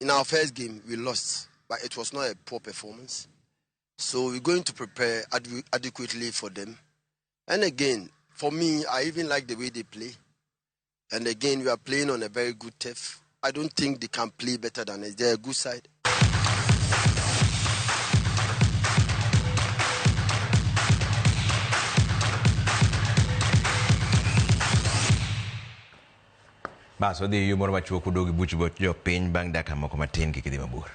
[SPEAKER 2] In our first game, we lost, but it was not a poor performance. So we're going to prepare adequately for them. And again, for me, I even like the way they play. And again, we are playing on a very good turf. I don't think they can play better than us. They're a good side.
[SPEAKER 1] Bas wadhi yo moro machuok udogi buch boch jopiny bang' dakika moko matin kik idhi mabor.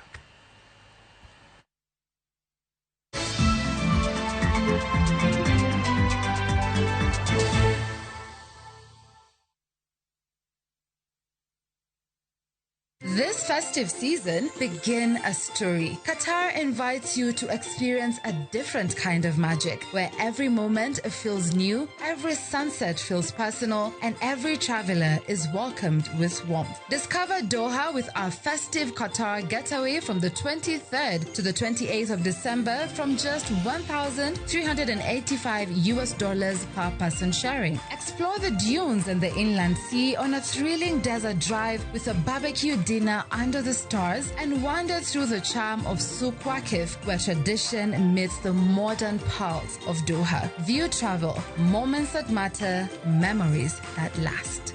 [SPEAKER 7] This festive season, begin a story. Qatar invites you to experience a different kind of magic, where every moment feels new, every sunset feels personal, and every traveler is welcomed with warmth. Discover Doha with our festive Qatar getaway from the 23rd to the 28th of December from just $1,385 per person sharing. Explore the dunes and the inland sea on a thrilling desert drive with a barbecue dinner under the stars, and wander through the charm of Souk Waqif, where tradition meets the modern pulse of Doha. View Travel, moments that matter, memories that last.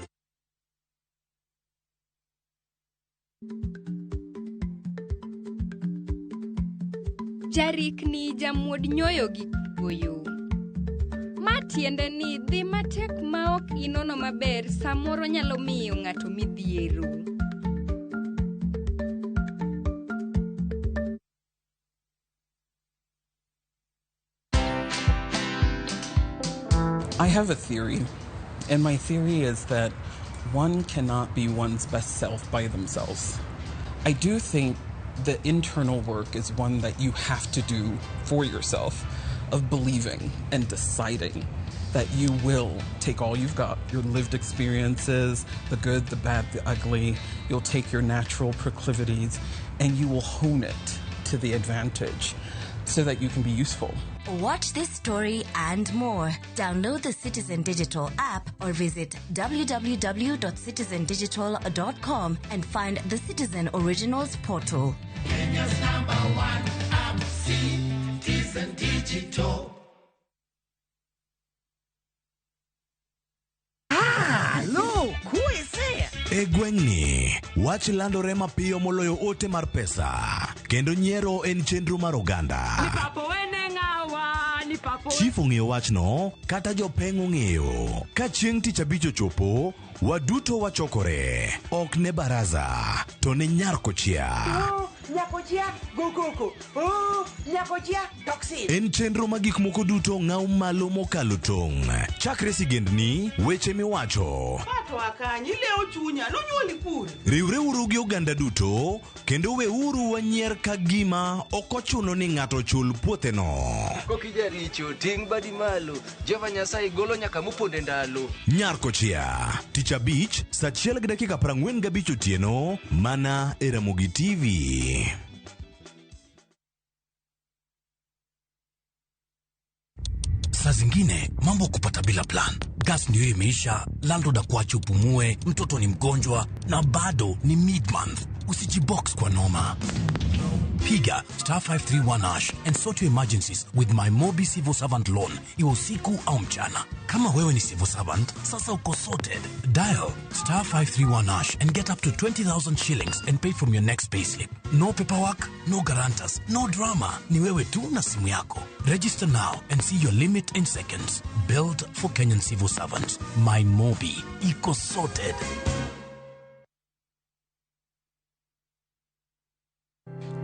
[SPEAKER 16] Jarikni jamuod nyoyo gi goyo. Ma tiende ni dhi matek ma ok inono maber samoro nyalo miyo ng'ato midhiero.
[SPEAKER 17] I have a theory, and my theory is that one cannot be one's best self by themselves. I do think the internal work is one that you have to do for yourself, of believing and deciding that you will take all you've got, your lived experiences, the good, the bad, the ugly. You'll take your natural proclivities and you will hone it to the advantage so that you can be useful.
[SPEAKER 18] Watch this story and more. Download the Citizen Digital app or visit www.citizendigital.com and find the Citizen Originals portal.
[SPEAKER 19] Kenya's number one app, Citizen Digital.
[SPEAKER 20] Look, who is there?
[SPEAKER 25] E gweng'ni, wach landore mapiyo moloyo ote mar pesa, kendo nyiero en chenro mar oganda. Chief ong'eyo wachno, kata jopeng' ong'eyo. Ka chieng' tich abich ochopo, waduto wachokore. Ok ne baraza, to ne nyar kochia. En chenro ma gik moko duto ng'aw malo mokalo tong'. Chakre sigendni, weche miwacho. Riwreuru gi oganda duto, kendo weuru wanyier ka gima ok ochuno ni ng'ato chul puotheno.
[SPEAKER 22] Kokijaricho, ting' badi malo, Jehova Nyasaye golo nyaka moponde ndalo.
[SPEAKER 25] Nyar kochia, tich abich, saa 1:45 otieno, mana e Ramogi TV.
[SPEAKER 23] Saa zingine mambo kupata bila plan. Gas ndio imeisha, landlord akuache upumue, mtoto ni mgonjwa na bado ni mid-month. Usijibox kwa noma. Piga *531# and sort your emergencies with my Mobi Civil Servant Loan, iwe usiku au mchana. Kama wewe ni civil servant, sasa uko sorted. Dial *531# and get up to 20,000 shillings and pay from your next payslip. No paperwork, no guarantors, no drama. Ni wewe tu na simu yako. Register now and see your limit in seconds. Built for Kenyan civil servants. My Mobi. Iko sorted.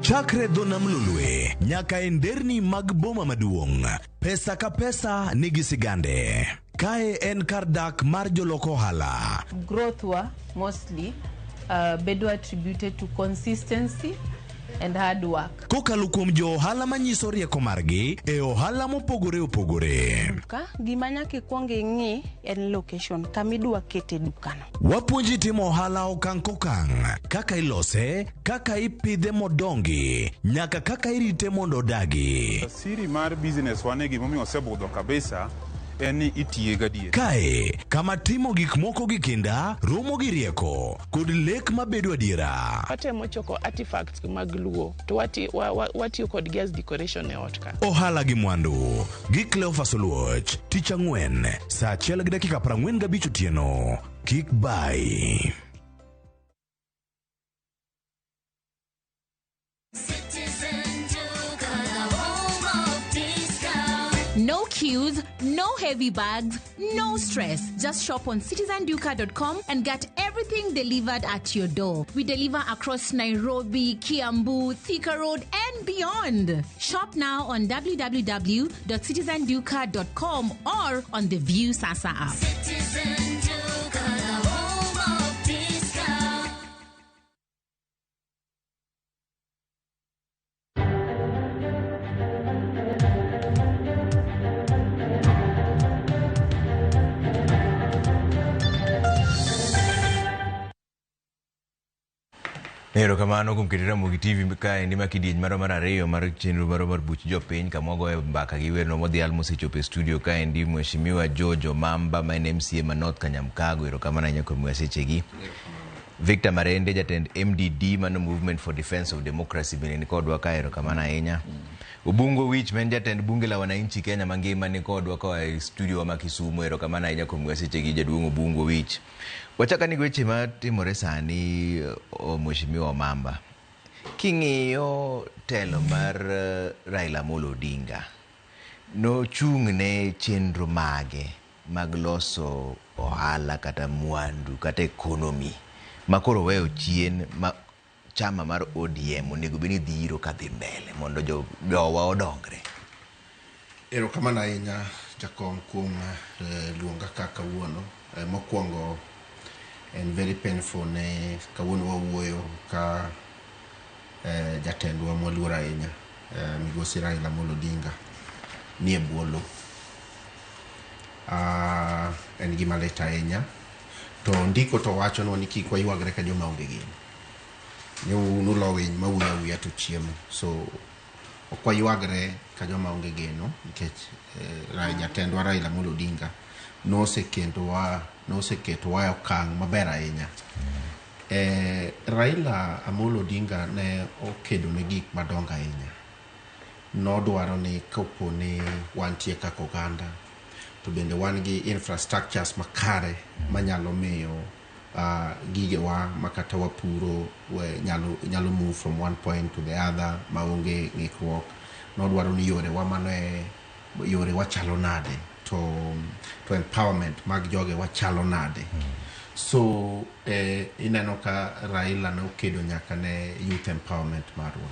[SPEAKER 25] Chakre dho nam Lolwe nyaka e nderni mag boma maduong', pesa ka pesa nigi sigande. Kae en kar dak mar jolok ohala.
[SPEAKER 30] Growth wa mostly
[SPEAKER 4] bedo attributed to consistency and hard work.
[SPEAKER 8] Kokalo kuom jo ohala manyiso rieko margi e ohala mopogore opogore.
[SPEAKER 9] Duka, gima nyaka ikwong ing'i en location kama idwa kete dukano.
[SPEAKER 8] Wapuonji timo ohala okang' kokang', kaka ilose, kaka ipidhe modongi, nyaka kaka irite mondo odagi.
[SPEAKER 11] Siri mar business wane gimomiyo osebudho kabisa en ni itiye gadier.
[SPEAKER 8] Kae, kama timo gik moko gi kinda, romo gi rieko, kod lek mabedo adiera.
[SPEAKER 12] Watemo choko artifacts mag Luo to watiyo kodgi as decoration e ot ka.
[SPEAKER 8] Ohala gi mwandu gi Cleophas Oluoch, tich ang'wen, saa 1:45 otieno. Kik bai.
[SPEAKER 21] No queues, no heavy bags, no stress. Just shop on citizenduka.com and get everything delivered at your door. We deliver across Nairobi, Kiambu, Thika Road, and beyond. Shop now on www.citizenduka.com or on the View Sasa app.
[SPEAKER 19] Citizen Duka, the home of discount.
[SPEAKER 1] Erokamano kuom keto Ramogi TV kaendi ma kidieny marwa mar ariyo mar chenro marwa mar buch jopiny kama wagoye mbaka gi werno modhial mosechopo e studio kaendi Mheshimiwa George Omamba ma en MCA ma North Kanyamkago. Erokamano ahinya kuom miwa sechegi. Victor Marende jatend MDD mano Movement for Defence of Democracy bende ni kodwa ka, erokamano ahinya. Obungo Wich ma en jatend bunge la wananchi Kenya mangima ni kodwa koa e studio ma Kisumu. Erokamano ahinya kuom miwa sechegi jaduong' Obungo Wich. Wachaka ni weche matimore sani, Mheshimiwa Omamba, king'iyo telo mar Raila Amolo Odinga, nochung' ne chenro mage mag loso ohala kata mwandu kata economy ma koro weyo chien ma chama mar ODM onego bed ni dhiro kadhi mbele mondo jowa odongre.
[SPEAKER 24] Erokamano ahinya jakom kuom luonga ka kawuono. Mokwongo en very painful ne kawuono wawuoyo ka jatendwa mwaluoro ahinya migosi Raila Amolo Odinga nie bwo lowo. En gima lit ahinya to ndiko to wachonwa ni kik waywagre ka joma onge geno. Nulo winy mawuoyo awuoya to chiemo. So ok waywagre ka joma onge geno nikech jatendwa Raila Amolo Odinga noseketowa e okang' maber ahinya. Raila Amolo Odinga ne okedo ne gik madongo ahinya. Nodwaro ni kopo ni wantie kaka oganda to bende wan gi infrastructures makare manyalo miyo gigewa makata wapuro nyalo move from one point to the other maonge ng'ikruok. Nodwaro ni yorewa mane yore wachalo nade to empowerment mag joge wachalo nade. So ineno ka Raila nokedo nyaka ne youth empowerment marwa.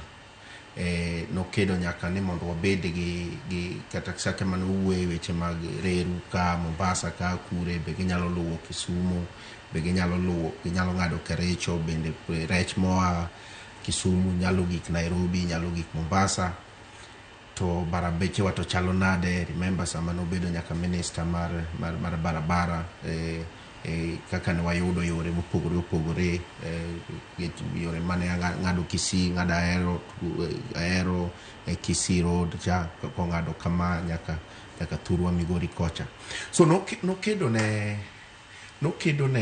[SPEAKER 24] Nokedo nyaka ni mondo wabed gi kata sache mane owuoye weche mag reru ka Mombasa ka kure be ginyalo luwo Kisumu, be ginyalo luwo ginyalo ng'ado Kericho, bende rech moa Kisumu nyalo gik Nairobi, nyalo gik Mombasa. To barabeche wa to chalo nade. Remember sama nobedo nyaka minister mar barabara kaka ne wayudo yore mopogore opogore, yore mane ng'ado Kisii, ng'ado Ahero, Kisii Road cha kong'ado kama nyaka Thurwa Migori kocha. So nokedo ne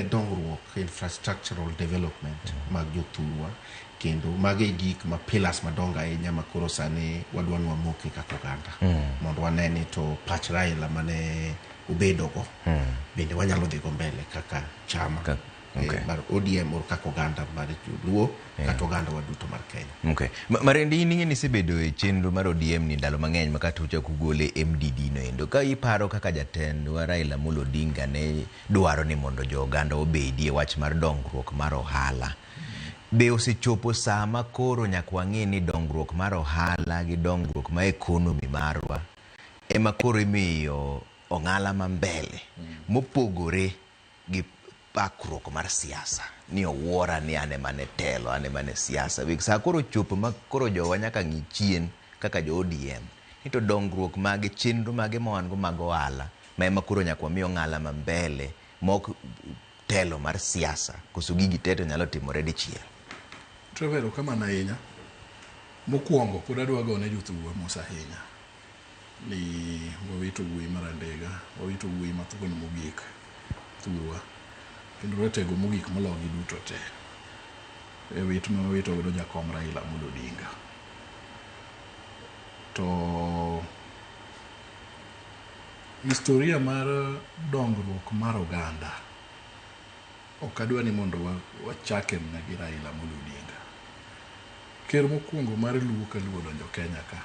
[SPEAKER 24] dongruok, infrastructural development mag jothurwa, kendo mage gik ma pillars madongo ahinya ma koro sani wadwa ni wamoke kaka oganda mondo wane ni to pach Raila mane obedogo bende wanyalo dhigo mbele kaka chama mar ODM or kaka oganda mar Luo kata oganda waduto mar Kenya.
[SPEAKER 1] Okay. Marendi in ing'e ni isebedo e chenro mar ODM ni ndalo mang'eny ma kata uchako ugole MDD no endo. Ka iparo kaka jatendwa Raila Amolo Odinga ne dwaro ni mondo jo oganda obedie e wach mar dongruok mar ohala, be osechopo sama koro nyaka wang'e ni dongruok mar ohala gi dongruok mar economy marwa ema koro imiyo ong'ala ma mbele mopogore gi pakruok mar siasa? ni owuora ni an ema ne telo, an ema ne siasa. Wek sa koro chopo ma koro jowa nyaka ng'i chien kaka jo ODM. Ni to dongruok mage, chenro mage ma wan go mag ohala, ma ema koro nyaka wami ong'ala ma mbele, mok telo mar siasa. Koso gigi te to nyalo timore dichiel.
[SPEAKER 3] Trevor, erokamano ahinya. Mokwongo pod adwa gone jothurwa mos ahinya ni wawito wuoyi mar Andega, wawito wuoyi mathuon mogik thurwa, kendo ratego mogik mologi duto te e wit ma wawito godo jakom Raila Amolo Odinga. To historia mar dongruok mar oganda ok adwa ni mondo wachake mana gi Raila Amolo Odinga. Ker mokwongo mar Luo ka Luo odonjo Kenya ka,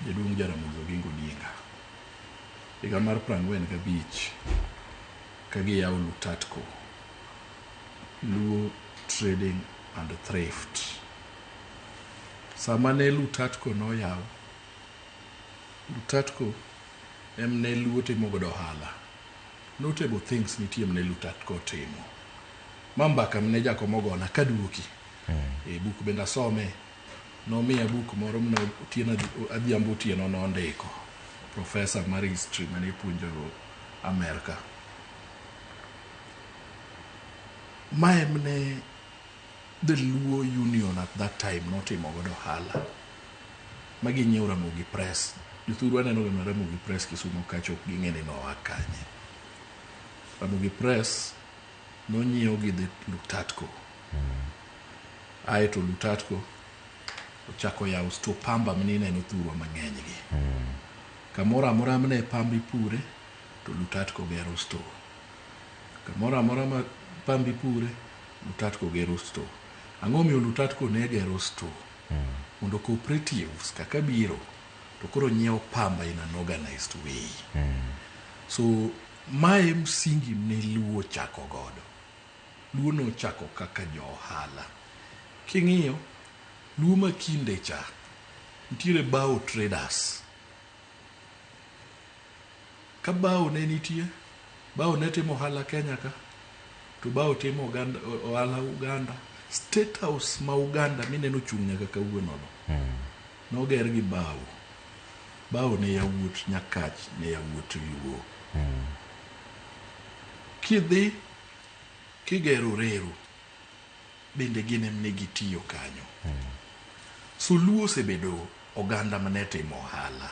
[SPEAKER 3] jaduong' Jaramogi Oginga Odinga. Higa mar 45 ka giyawo Lutatco, Luo Trading and Thrift. Sama ne Lutatco noyaw, Lutatco em ne Luo timo godo ohala. Notable things nitie mane Lutatco timo. Ma mbaka mane jakom ogona kaduoki. E buk bende asome. Nomiya buk moro mane otieno Adhiambo Otieno nondiko. Professor mar history mane puonjo Amerka. Ma emne the Luo Union at that time notimo godo ohala. Ma ginyiewo Ramogi Press. Jothurwa neno ga mana Ramogi Press Kisumu kacha ok ging'e ni noa kanye. Ramogi Press nonyiew gi the Lutatco. Aeto Lutatco ochako yawo store pamba mane ineno thurwa mang'eny gi. Kamoro amora mane pamba ipure to Lutatco gero store. Kamoro amora ma pamba ipure, Lutatco gero store. Ang'o miyo Lutatco ne gero store? Mondo cooperatives kaka biro to koro nyiewo pamba in an organized way. So mae msingi ne Luo chako godo. Luo nochako kaka jo ohala. King'iyo, Luo ma kinde cha, nitiere bao traders. Ka bao ne nitie, bao ne timo ohala Kenya ka, to bao timo Uganda, ohala Uganda. State House ma Uganda mineno chung' nyaka kawuono no, noger gi bao. Bao ne yawuot Nyakach, ne yawuot Luo. Kidhi kigero reru, bende gin em ne gitiyo kanyo. So Luo osebedo oganda mane timo ohala.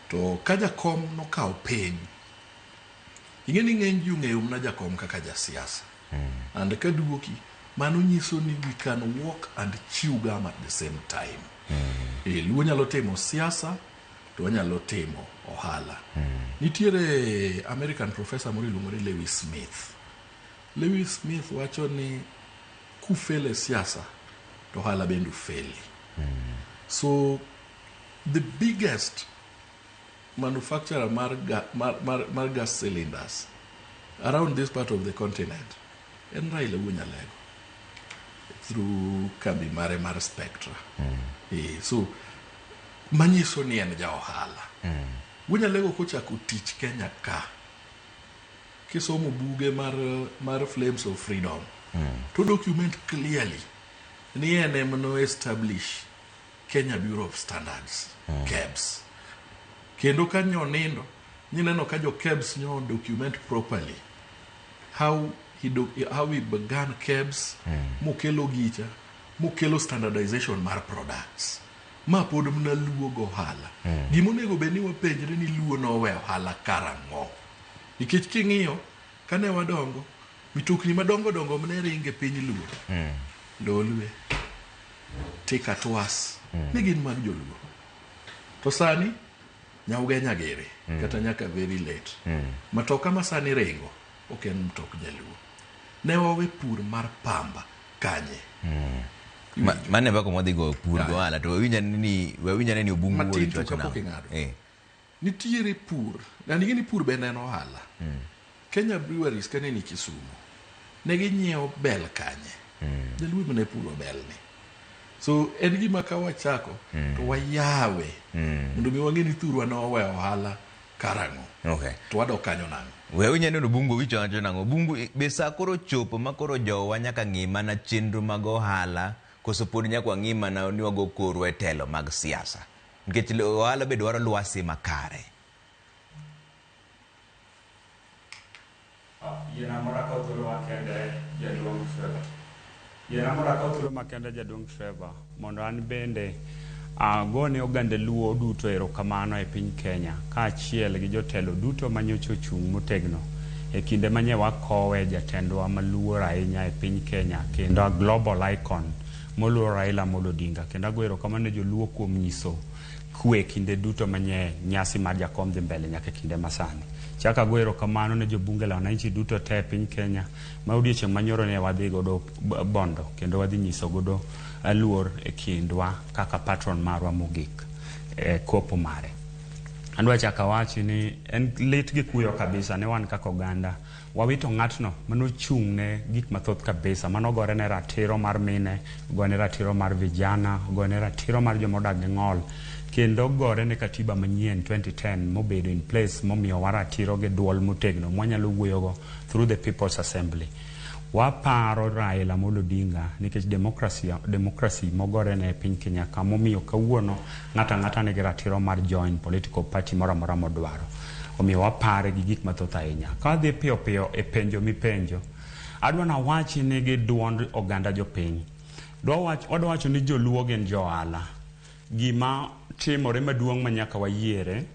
[SPEAKER 3] To ka jakom nokawo piny, ing'e ni ng'eny ji ong'eyo mana jakom kaka jasiasa. And kaduoki, mano nyiso ni we can walk and chew gum at the same time. E, Luo nyalo timo siasa, to wanyalo timo ohala. Nitiere American professor moro iluongo ni Lewis Smith. Lewis Smith wacho ni kufele siasa, to ohala bende ufeli. So the biggest manufacturer mar gas cylinders around this part of the continent en Raila Wuo Nyalego through kambi mare mar Spectra. So manyiso ni en ja ohala. Wuo Nyalego kochako tich Kenya ka, kisomo buge mar Flames of Freedom, to document clearly ni en ema no establish Kenya Bureau of Standards, KEBS. Kendo ka nyo nindo, nyineno ka jo KEBS nyo document properly how he began KEBS, mokelo gicha, mokelo standardization mar products. Ma pod mana Luo go ohala. Gimonego bed ni wapenjre ni Luo nowe ohala karang'o. Nikech king'iyo, kane wadongo, mitokni madongo dongo mane ringe piny Luo, Lolwe, Tika Twas, ne gin mag joluo. To sani, Nyaugenya gere, kata nyaka very late. Matoka ma sani ringo, ok en mtok jaluo. Ne wawe pur mar pamba kanye.
[SPEAKER 1] Mane mbaka mwadhi go pur go ohala to wawinjane ni Obungu
[SPEAKER 3] Matin
[SPEAKER 1] wuoyi
[SPEAKER 3] to
[SPEAKER 1] wacho
[SPEAKER 3] kapok
[SPEAKER 1] nang'o?
[SPEAKER 3] ing'ado. Nitiere pur, na ning'e ni pur bende en ohala. Kenya Breweries kane ni Kisumu, ne ginyiewo bel kanye. Jaluo ema ne puro bel ni. So en gima ka wachako to wayawe mondo mi wang'e ni thurwa noweyo ohala karang'o. To wadok kanyo nang'o.
[SPEAKER 1] We unya neno Bungu wicho wacho nang'o? Bungu be sa koro chopo ma koro jowa nyaka ng'i mana chenro mag ohala koso pod nyaka wang'i mana ni wago korwa e telo mag siasa. Nikech ohala be dwaro lwasi makare.
[SPEAKER 5] Yiena mondo akaw thuolo makende jaduong' Trevor. Yiena mondo akaw thuolo makende jaduong' Trevor mondo an bende agone oganda Luo duto erokamano e piny Kenya kaachiel gi jotelo duto manyocha ochung' motegno e kinde manye wakowe jatendwa maluor ahinya e piny Kenya kendo a global icon moluor Raila Amolo Odinga. Kendo ago erokamano ne joluo kuom nyiso kwe kinde duto manye nyasi mar jakom dhi mbele nyaka e kinde masani. Chak ago erokamano ne jobunge la wananchi duto te e piny Kenya ma odiochieng' manyoro ne wadhi godo Bondo kendo wadhi nyiso godo luor e kindwa kaka patron marwa mogik e kopo mare. Adwa chako awachi ni en lit gi kuyo kabisa ne wan kaka oganda wawito ng'atno manochung' ne gik mathoth kabisa manogore ne ratiro mar mine, ogore ne ratiro mar vijana, ogore ne ratiro mar joma odak gi ng'ol kendo ogore ne katiba manyien 2010 mobedo in place momiyowa ratiro gi duol motegno mwanyalo wuoyogo through the People's Assembly. Waparo Raila Amolo Odinga nikech democracy, democracy mogore ne e piny Kenya ka momiyo kawuono ng'ato ang'ata nigi ratiro mar join political party moro amora modwaro. Omiyo wapare gi gik mathoth ahinya. Ka wadhi piyo piyo e penjo mipenjo, adwa nawachi ni gi duond oganda jopiny. Wadwa wacho ni joluo gin jo ohala. Gima timore maduong' ma nyaka wayiere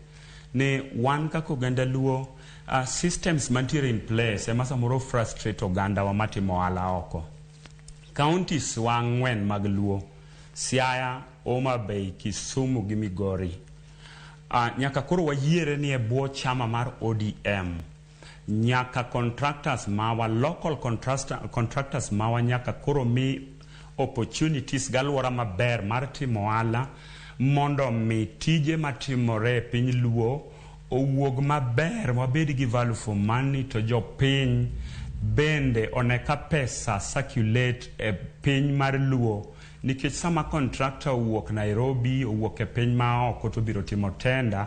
[SPEAKER 5] ni wan kaka oganda Luo systems mantiere in place ema samoro frustrate oganda wa matimo ohala oko. Counties wa ang'wen mag Luo, Siaya, Homa Bay, Kisumu gi Migori. Nyaka koro wayiere ni e bwo chama mar ODM nyaka contractors mawa, local contractors mawa nyaka koro mi opportunities galuora maber mar timo ohala mondo mi tije matimore e piny Luo owuog maber wabed gi value for money to jopiny bende one ka pesa circulate e piny mar Luo nikech sama contractor owuok Nairobi owuok e piny ma oko to biro timo tender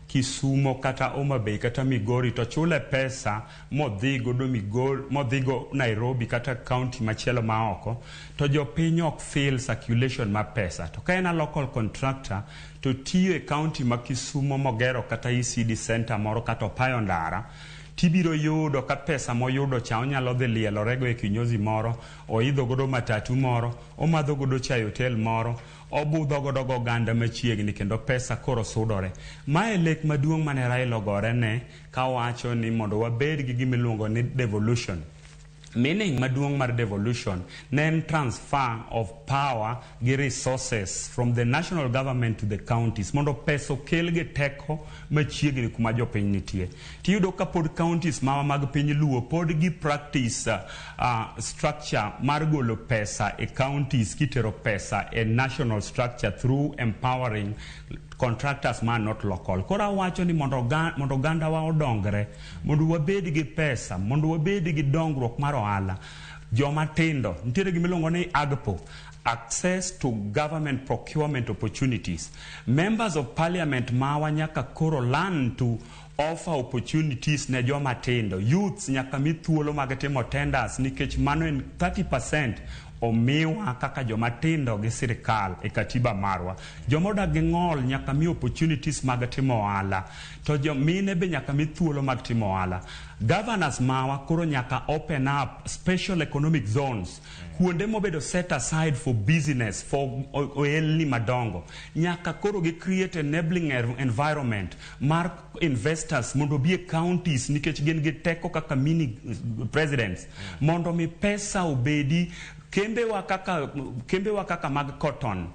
[SPEAKER 5] Kisumo kata Homa Bay kata Migori to chule pesa modhi godo Migori modhi go Nairobi kata county machielo ma oko to jopiny ok feel circulation mar pesa to ka en a local contractor to tiyo e county ma Kisumo mogero kata ECD center moro kata opayo ndara tibiro yudo ka pesa moyudo cha onyalo dhi lielorego e kinyozi moro oidho godo matatu moro omadho godo chai e hotel moro obudho godo goganda machiegni kendo pesa koro sudore. Mae lek maduong' mane Raila ogore ne kawacho ni mondo wabed gi gima iluongo ni devolution. Meaning maduong' mar devolution ne en transfer of power gi resources from the national government to the counties mondo pesa okel gi teko machiegni kuma jopiny nitie. Tiyudo ka pod counties mawa mag piny Luo pod gi practice structure mar golo pesa e counties kitero pesa e national structure through empowering contractors ma not local. Koro awacho ni mondo oganda wa odongre, mondo wabed gi pesa, mondo wabed gi dongruok mar ohala, joma tindo, nitiere gima iluongo ni AGPO, access to government procurement opportunities. Members of parliament mawa nyaka koro learn to offer opportunities ne joma tindo. Youths nyaka mi thuolo mag timo tenders nikech mano en 30% omiwa kaka joma tindo gi sirikal e katiba marwa. Joma odak gi ng'ol nyaka mi opportunities mag timo ohala. To jomine be nyaka mi thuolo mag timo ohala. Governors mawa koro nyaka open up special economic zones. Kuonde mobedo set aside for business, for ohelni madongo. Nyaka koro gi create enabling environment mar investors mondo obi e counties nikech gin gi teko kaka mini presidents. Mondo mi pesa obedi kembewa kaka mag cotton,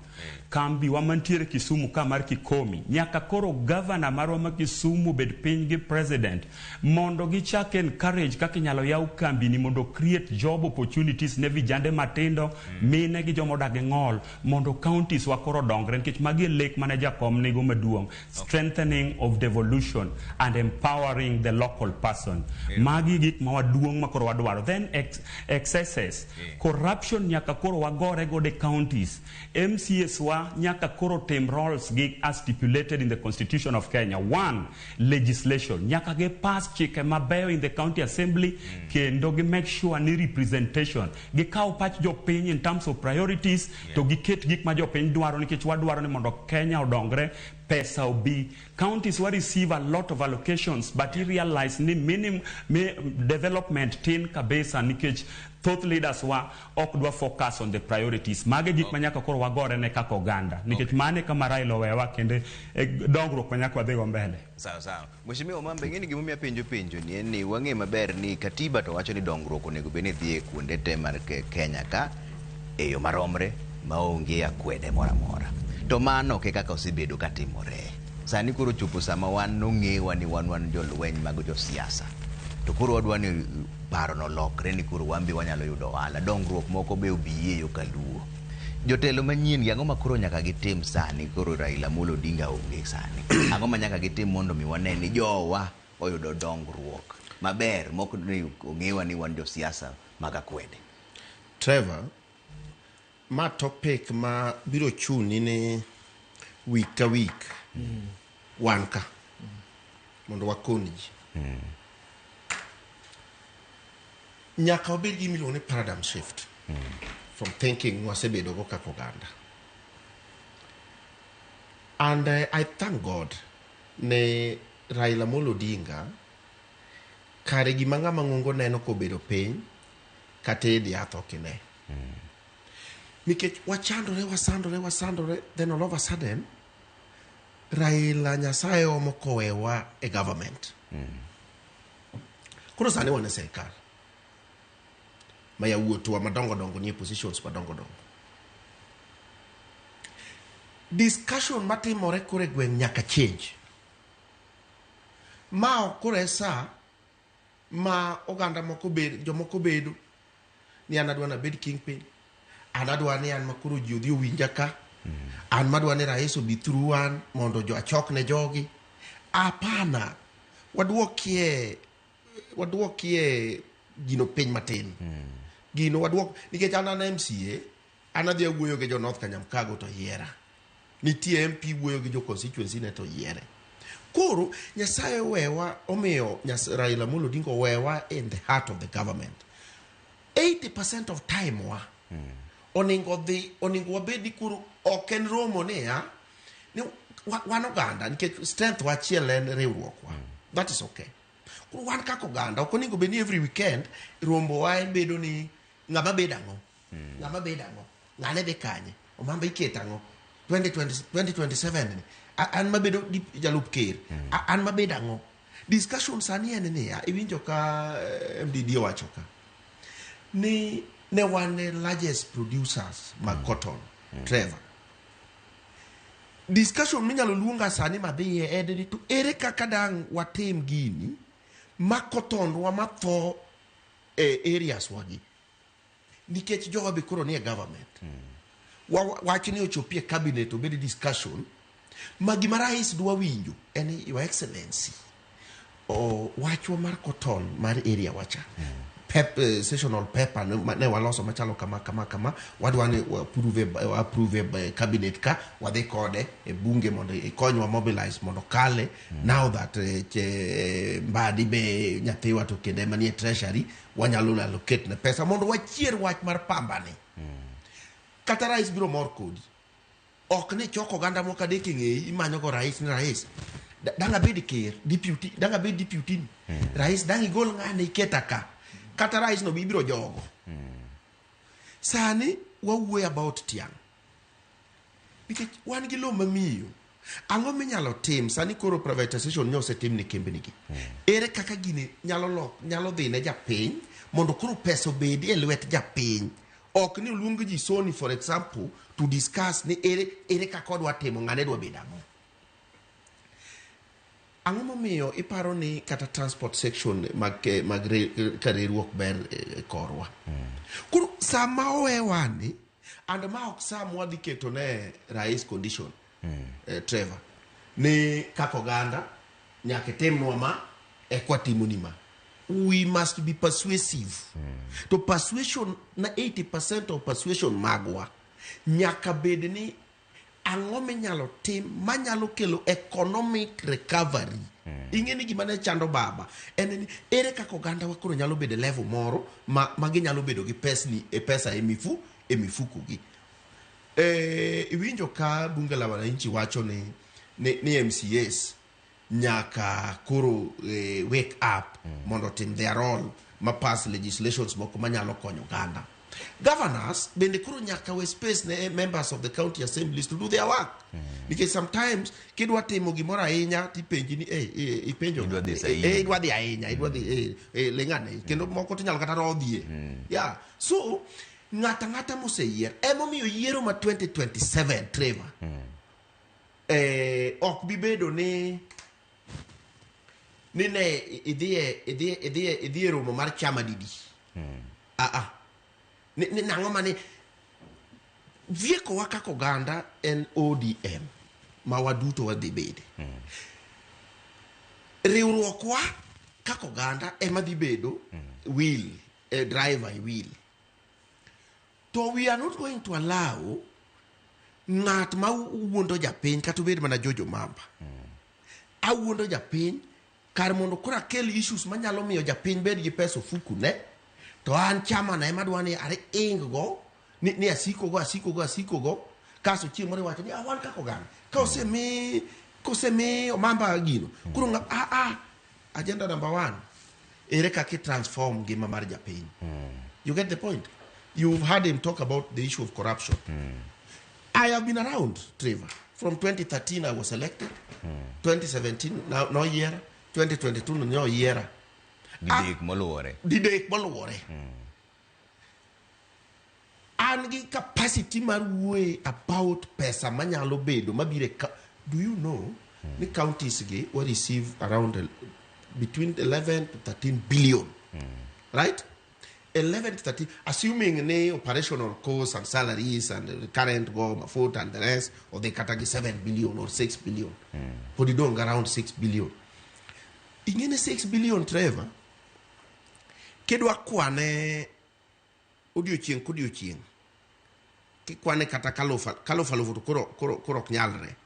[SPEAKER 5] kambi wa mantiere Kisumu ka mar Kikomi, nyaka koro governor marwa ma Kisumu bed piny gi president mondo gichak encourage kaka inyalo yaw kambi ni mondo create job opportunities ne vijande matindo, mine gi joma odak gi ng'ol mondo counties wa koro dongre nikech magi e lek mane jakom nigo maduong'. Strengthening of devolution and empowering the local person. Magi gik ma waduong' ma koro wadwaro. Then excesses, corruption nyaka koro wagore godo e counties. MCAs MCAs wa nyaka koro tim roles gi as stipulated in the constitution of Kenya. One, legislation. Nyaka gi pass chike mabeyo in the county assembly kendo gi make sure ni representation. Gikaw pach jopiny in terms of priorities to giket gik ma jopiny dwaro nikech wadwaro ni mondo Kenya odongre pesa obi. Counties wa receive a lot of allocations but I realize ni minim, mi, development tin kabisa nikech thoth leaders wa ok dwa focus on the priorities. Mage gik ma nyaka koro wagore ne kaka oganda nikech mane kama Raila owewa kendo e dongruok ma nyaka wadhigo mbele.
[SPEAKER 1] Sawa sawa. Mheshimiwa Omambe, ing'e ni gimomiyo apenjo penjo ni en ni wang'e maber ni katiba to wacho ni dongruok onego bed ni dhi e kuonde te mar Kenya ka e yo maromre maonge akwede moro amora. To mano ok e kaka osebedo katimore. Sani koro chopo sama wan nong'ewa ni wan wan jolweny mag josiasa. To koro wadwa ni paro no lokre ni koro wan be wanyalo yudo ohala. Dongruok moko be obiye yo kaluo. Jotelo manyien gi ang'o ma koro nyaka gitim sani koro Raila Amolo Odinga onge sani. Ang'o ma nyaka gitim mondo mi wane ni jowa oyudo dongruok maber mok ni ong'ewa ni wan josiasa mag akwede.
[SPEAKER 24] Trevor, ma topic ma biro chuni ni week ka week wan ka mondo wakon ji. Nyaka wabed gi miluongo ni paradigm shift from thinking wasebedo go kaka oganda. And I thank God ne Raila Amolo Odinga kare gima ng'ama ng'ongo neno kobedo piny kata e yath ok ine. Nikech wachandore, wasandore, wasandore, then all of a sudden Raila Nyasaye omo kowewa e government. Koro sani wan e sirikal ma yawuotwa madongo dongo nie positions madongo dongo. Discussion matimore koro e gweng' nyaka change. Ma ok koro e sa ma oganda moko bed, jomoko bedo ni an adwa nabed kingpin, an adwa ni an makoro ji odhi owinja ka, an madwa ni rais obi through an mondo jo achok ne jogi. Hapana, waduokie waduokie gino piny matin. Gino waduok nikech an an MCA, an adhi awuoyo gi jo North Kanyamkago to yiera. Nitie MP wuoyo gi jo constituency ne to yiere. Koro Nyasaye owewa omiyo Raila Amolo Odinga owewa in the heart of the government. 80% of time wa oningo dhi oningo wabed ni koro ok en romo niya ni wan oganda nikech strength wa achiel en riwruok wa. That is okay. Koro wan kaka oganda ok oningo bed ni every weekend rombo wa en bedo ni ng'ama bedo ang'o ng'ama bedo ang'o ng'ane dhi kanye omamba iketo ang'o 2020 2027 ni an mabedo jalup ker an mabedo ang'o discussion sani en niya iwinjo ka MDD owacho ka ni ne wan e largest producers mag cotton. Trevor, discussion minyalo luonga sani madhiye en ni to ere kaka dang' watim gini ma cotton wa matho e areas wagi nikech jowa be koro nie government wach ni ochopi e cabinet obed discussion ma gima rais dwa winjo en ni your excellency o wachwa mar cotton mar area wacha seasonal pepper ne waloso machalo kama kama kama wadwa ni approve e cabinet ka wadhi kode e bunge mondo ikonywa mobilize mondo kale now that Mbadi be nyathiwa to kendo ema nie treasury wanyalo allocate ne pesa mondo wachier wach mar pamba ni kata rais biro mor kodi ok ni choko oganda moko adek e ng'eyi imanyo go rais ni rais dang' abed ker deputy dang' abed deputy ni rais dang' igol ng'ane iketa ka kata rais no ibiro jogo sani wawuoyo about tiang' nikech wan gi lowo mamiyo ang'o minyalo tim sani koro privatization nyo osetim ne kembni gi ere kaka gini nyalo lok nyalo dhi ne japiny mondo koro pesa obedi e lwet japiny ok ni oluong ji Sony for example to discuss ni ere ere kaka odwa timo ng'ane dwa bedo ang'o ang'o momiyo iparo ni kata transport section mag, mag ka riwruok ber e korwa koro sama owewani and ma ok sa mwadhi keto ne rais condition Trevor ni kaka oganda nyaka itimnwa ma ekwa timoni ma we must be persuasive to persuasion na 80% of persuasion magwa nyaka bed ni Ang'o minyalo tim manyalo kelo economic recovery? Ing'e ni gima ne chando baba en ni ere kaka oganda wa koro nyalo bedo e level moro ma ginyalo bedo gi pesni e pesa e mifu e mifuko gi. Iwinjo ka bunge la wananchi wacho ni MCAs nyaka koro wake up mondo otim their role ma pass legislations moko manyalo konyo oganda. Governors bende koro nyaka we space ne members of the county assemblies to do their work. Nikech sometimes kidwa timo gimoro ahinya tipenji ni ipenjo
[SPEAKER 1] Idwa dhi saidi.
[SPEAKER 24] Idwa dhi ahinya, idwa dhi ling'ane kendo moko tinyalo kata rodhie. Yeah. So ng'ata ng'ata moseyier emomiyo yiero ma 2027, Trevor, ok bi bedo ni ne idhiye romo mar chama didi. Ah ah. Ni nang'o mane viekowa kaka oganda en ODM ma waduto wadhi bede. Riwruokwa kaka oganda ema dhi bedo wheel, driver e wheel. To we are not going to allow ng'at ma wuondo japiny kata obed mana Jojo Mamba. Awuondo japiny kar mondo koro akel issues manyalo miyo japiny bed gi pesa ofuku ne to an chama na ema dwa ni aring go ni asiko go asiko go asiko go kasto chieng' moro iwacho ni ah, wan kaka oganda ka osemi Omamba gino koro agenda number one, ere kaka i transform ngima mar japiny? You get the point? You've heard him talk about the issue of corruption. I have been around, Trevor. From 2013 I was elected. 2017 now no year, 2022 no year.
[SPEAKER 1] Didek moluwore.
[SPEAKER 24] Didek moluwore. An gi capacity mar wuoye about pesa manyalo bedo mabiro e do you know ni counties gi wa receive around between 11 to 13 billion, right? 11 to 13, assuming ni operational costs and salaries and the current go mafuta and the rest, or they kata gi 7 billion or 6 billion, pod idong around 6 billion. Ing'e ni 6 billion, Trevor, kidwa kwane odiochieng' kodiochieng' kikwane kata kaluf alufu to koro ok nyalre,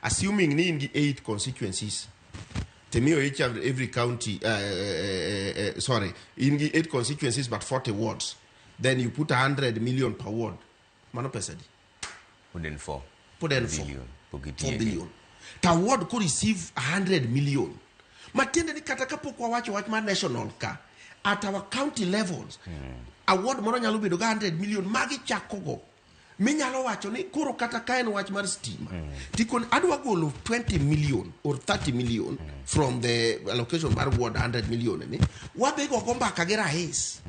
[SPEAKER 24] assuming ni in gi 8 constituencies timiyo each and every county, sorry, in gi 8 constituencies but 40 wards, then you put 100 million per ward, mano pesa di?
[SPEAKER 1] Pod en 4
[SPEAKER 24] Pod en 4
[SPEAKER 1] billion. Pok
[SPEAKER 24] 4
[SPEAKER 1] itieke.
[SPEAKER 24] Billion ta ward ko receive 100 million, matiende ni kata kapok wawacho wach mar national ka, at our county levels, a ward moro nyalo bedo ga 100 million magi chakogo minyalo wacho ni koro kata ka en wach mar stima tikon adwa golo 20 million or 30 million from the allocation mar ward 100 million ni wadhi gogo mbaka gi rais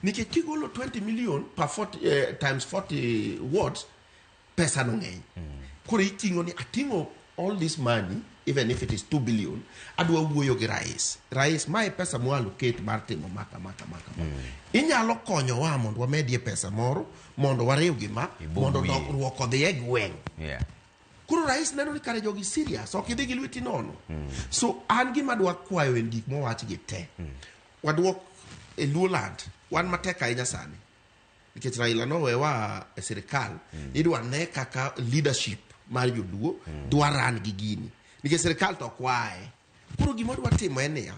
[SPEAKER 24] nikech kigolo 20 million per 40, times 40 wards, pesa no ng'eny. Koro iting'o ni ating'o all this money, even if it is 2 billion, adwa wuoyo gi rais. Rais, mae pesa mwa allocate mar timo ma kama kama kama, inyalo konyowa mondo wamedie pesa moro mondo wariw gi ma
[SPEAKER 1] Ibo
[SPEAKER 24] mondo
[SPEAKER 1] wiye.
[SPEAKER 24] Dongruok odhi e gweng'. Koro rais neno ni kare jogi serious, ok idhi gi lweti nono. So an gima adwa kwayo en gik mowach gi te waduok e Luoland wan matek ahinya sani nikech Raila nowewa e sirikal. Idwa ne kaka leadership mar joluo dwa ran gi gini nikech sirikal to ok wae. Koro gima wadwa timo en niya,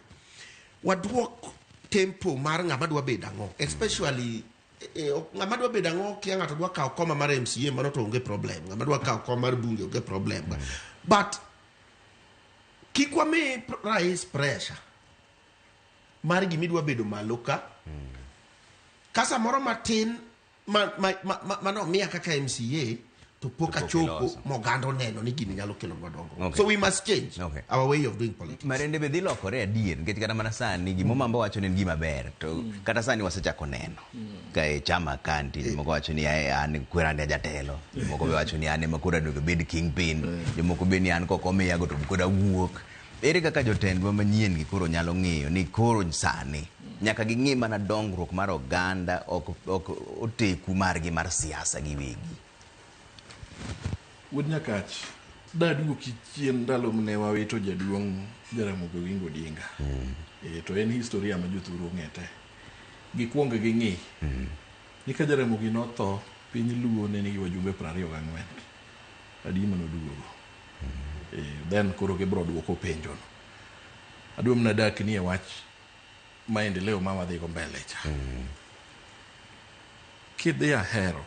[SPEAKER 24] waduok tempo mar ng'ama dwa bedo ang'o, especially ng'ama dwa bedo ang'o kia. Ng'ato dwa kawo koma mar MCA, mano to onge problem. Ng'ama dwa kawo koma mar bunge onge problem. But kik wami rais pressure mar gimidwa bedo malo ka ka samoro matin manomiya kaka MCA to pok
[SPEAKER 1] To pok
[SPEAKER 24] achopo
[SPEAKER 1] iloso.
[SPEAKER 24] moganda oneno ni gini nyalo kelonwa dongruok.
[SPEAKER 1] Okay.
[SPEAKER 24] So we must change our way of doing politics.
[SPEAKER 1] Marende be dhi lokore adier nikech kata mana sani gimo Mamba wacho ni en gima ber to kata sani wasechako neno ka e chama ka nitie jomoko wacho ni "Ae, an kwerani a jatelo," jomoko be wacho ni an ema koro onego bed kingpin, jomoko be ni an kok omiyago to koro awuok. Ere kaka jotendwa manyien gi koro nyalo ng'eyo ni koro sani nyaka ging'i mana dongruok mar oganda, ok oteku margi mar siasa giwegi?
[SPEAKER 3] Wuod Nyakach, daduoki chien ndalo mane wawito jaduong' Jaramogi Oginga Odinga. To en historia ma jothuru ong'e te. Gikuong ging'i ni ka Jaramogi notho, piny Luo ne nigi wajumbe 24. Adi manoduogo? Then koro gibro duoko penjo no. Adwa mana dak ni e wach maendeleo ma wadhigo mbele cha. Kidhi Ahero,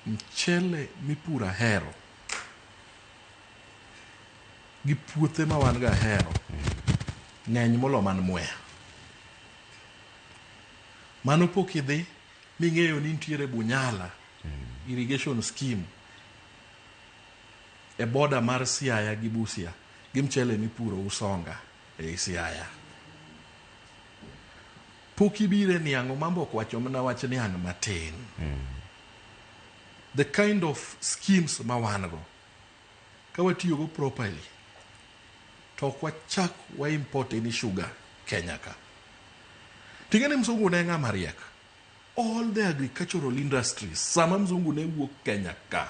[SPEAKER 3] mchele mipuro Ahero gi puothe ma wan go Ahero ng'eny molo man Mwea. Mano pok idhi ming'eyo ni nitiere Bunyala irrigation scheme e boda mar Siaya gi Busia gi mchele mipuro Usonga ei Siaya. Pok ibire niang' Omambo ok wacho mana wach niang' matin. The kind of schemes ma wan go ka watiyogo properly to ok wachak wa import any sugar Kenya ka. Ting'e ni msungu ne ng'ama riek. All the agricultural industries sama mzungu ne wuok Kenya ka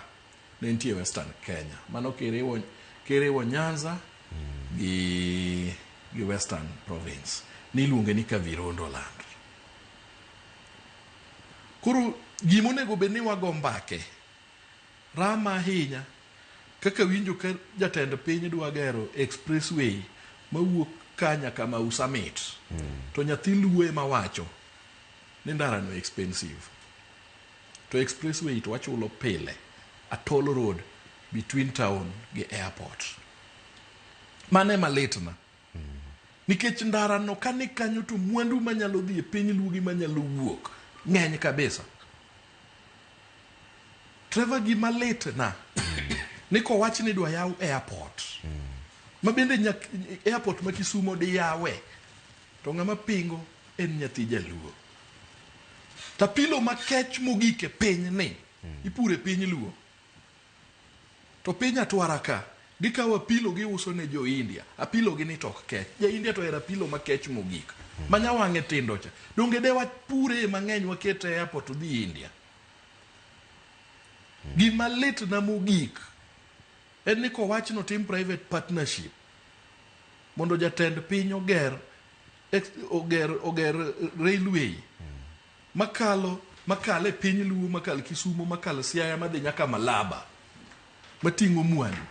[SPEAKER 3] ne nitie Western Kenya. Mano kiriwo Nyanza gi Western Province. Niluonge ni Kavirondo land. Koro gimonego bed ni wago mbake rama ahinya kaka winjo ka jatend piny dwa gero expressway mawuok ka nyaka Mau Summit to nyathi Luo ema wacho ni ndara no expensive to expressway to wachulo pile a toll road between town gi airport. Mano ema litna nikech ndara no kani kanyo to mwandu manyalo dhi e piny Luo gi manyalo wuok ng'eny kabisa. Trevor gima litna ni kowach ni idwa yaw airport ma bende airport ma Kisumo diyawe to ng'ama pingo en nyathi jaluo. Tapilo makech mogik e piny ni ipuro e piny Luo to piny Atwara ka gikawo apilo giuso ne jo India. Apilo gi ni to ok kech. Ja India to ohero apilo makech mogik ma nyawang'e tindo cha. Donge de wapure mang'eny wakete e airport odhi India. Gima litna mogik en ni kowach ni otim private partnership mondo jatend piny oger railway makalo e piny Luo, makal Kisumo, makal Siaya madhi nyaka Malaba mating'o mwandu.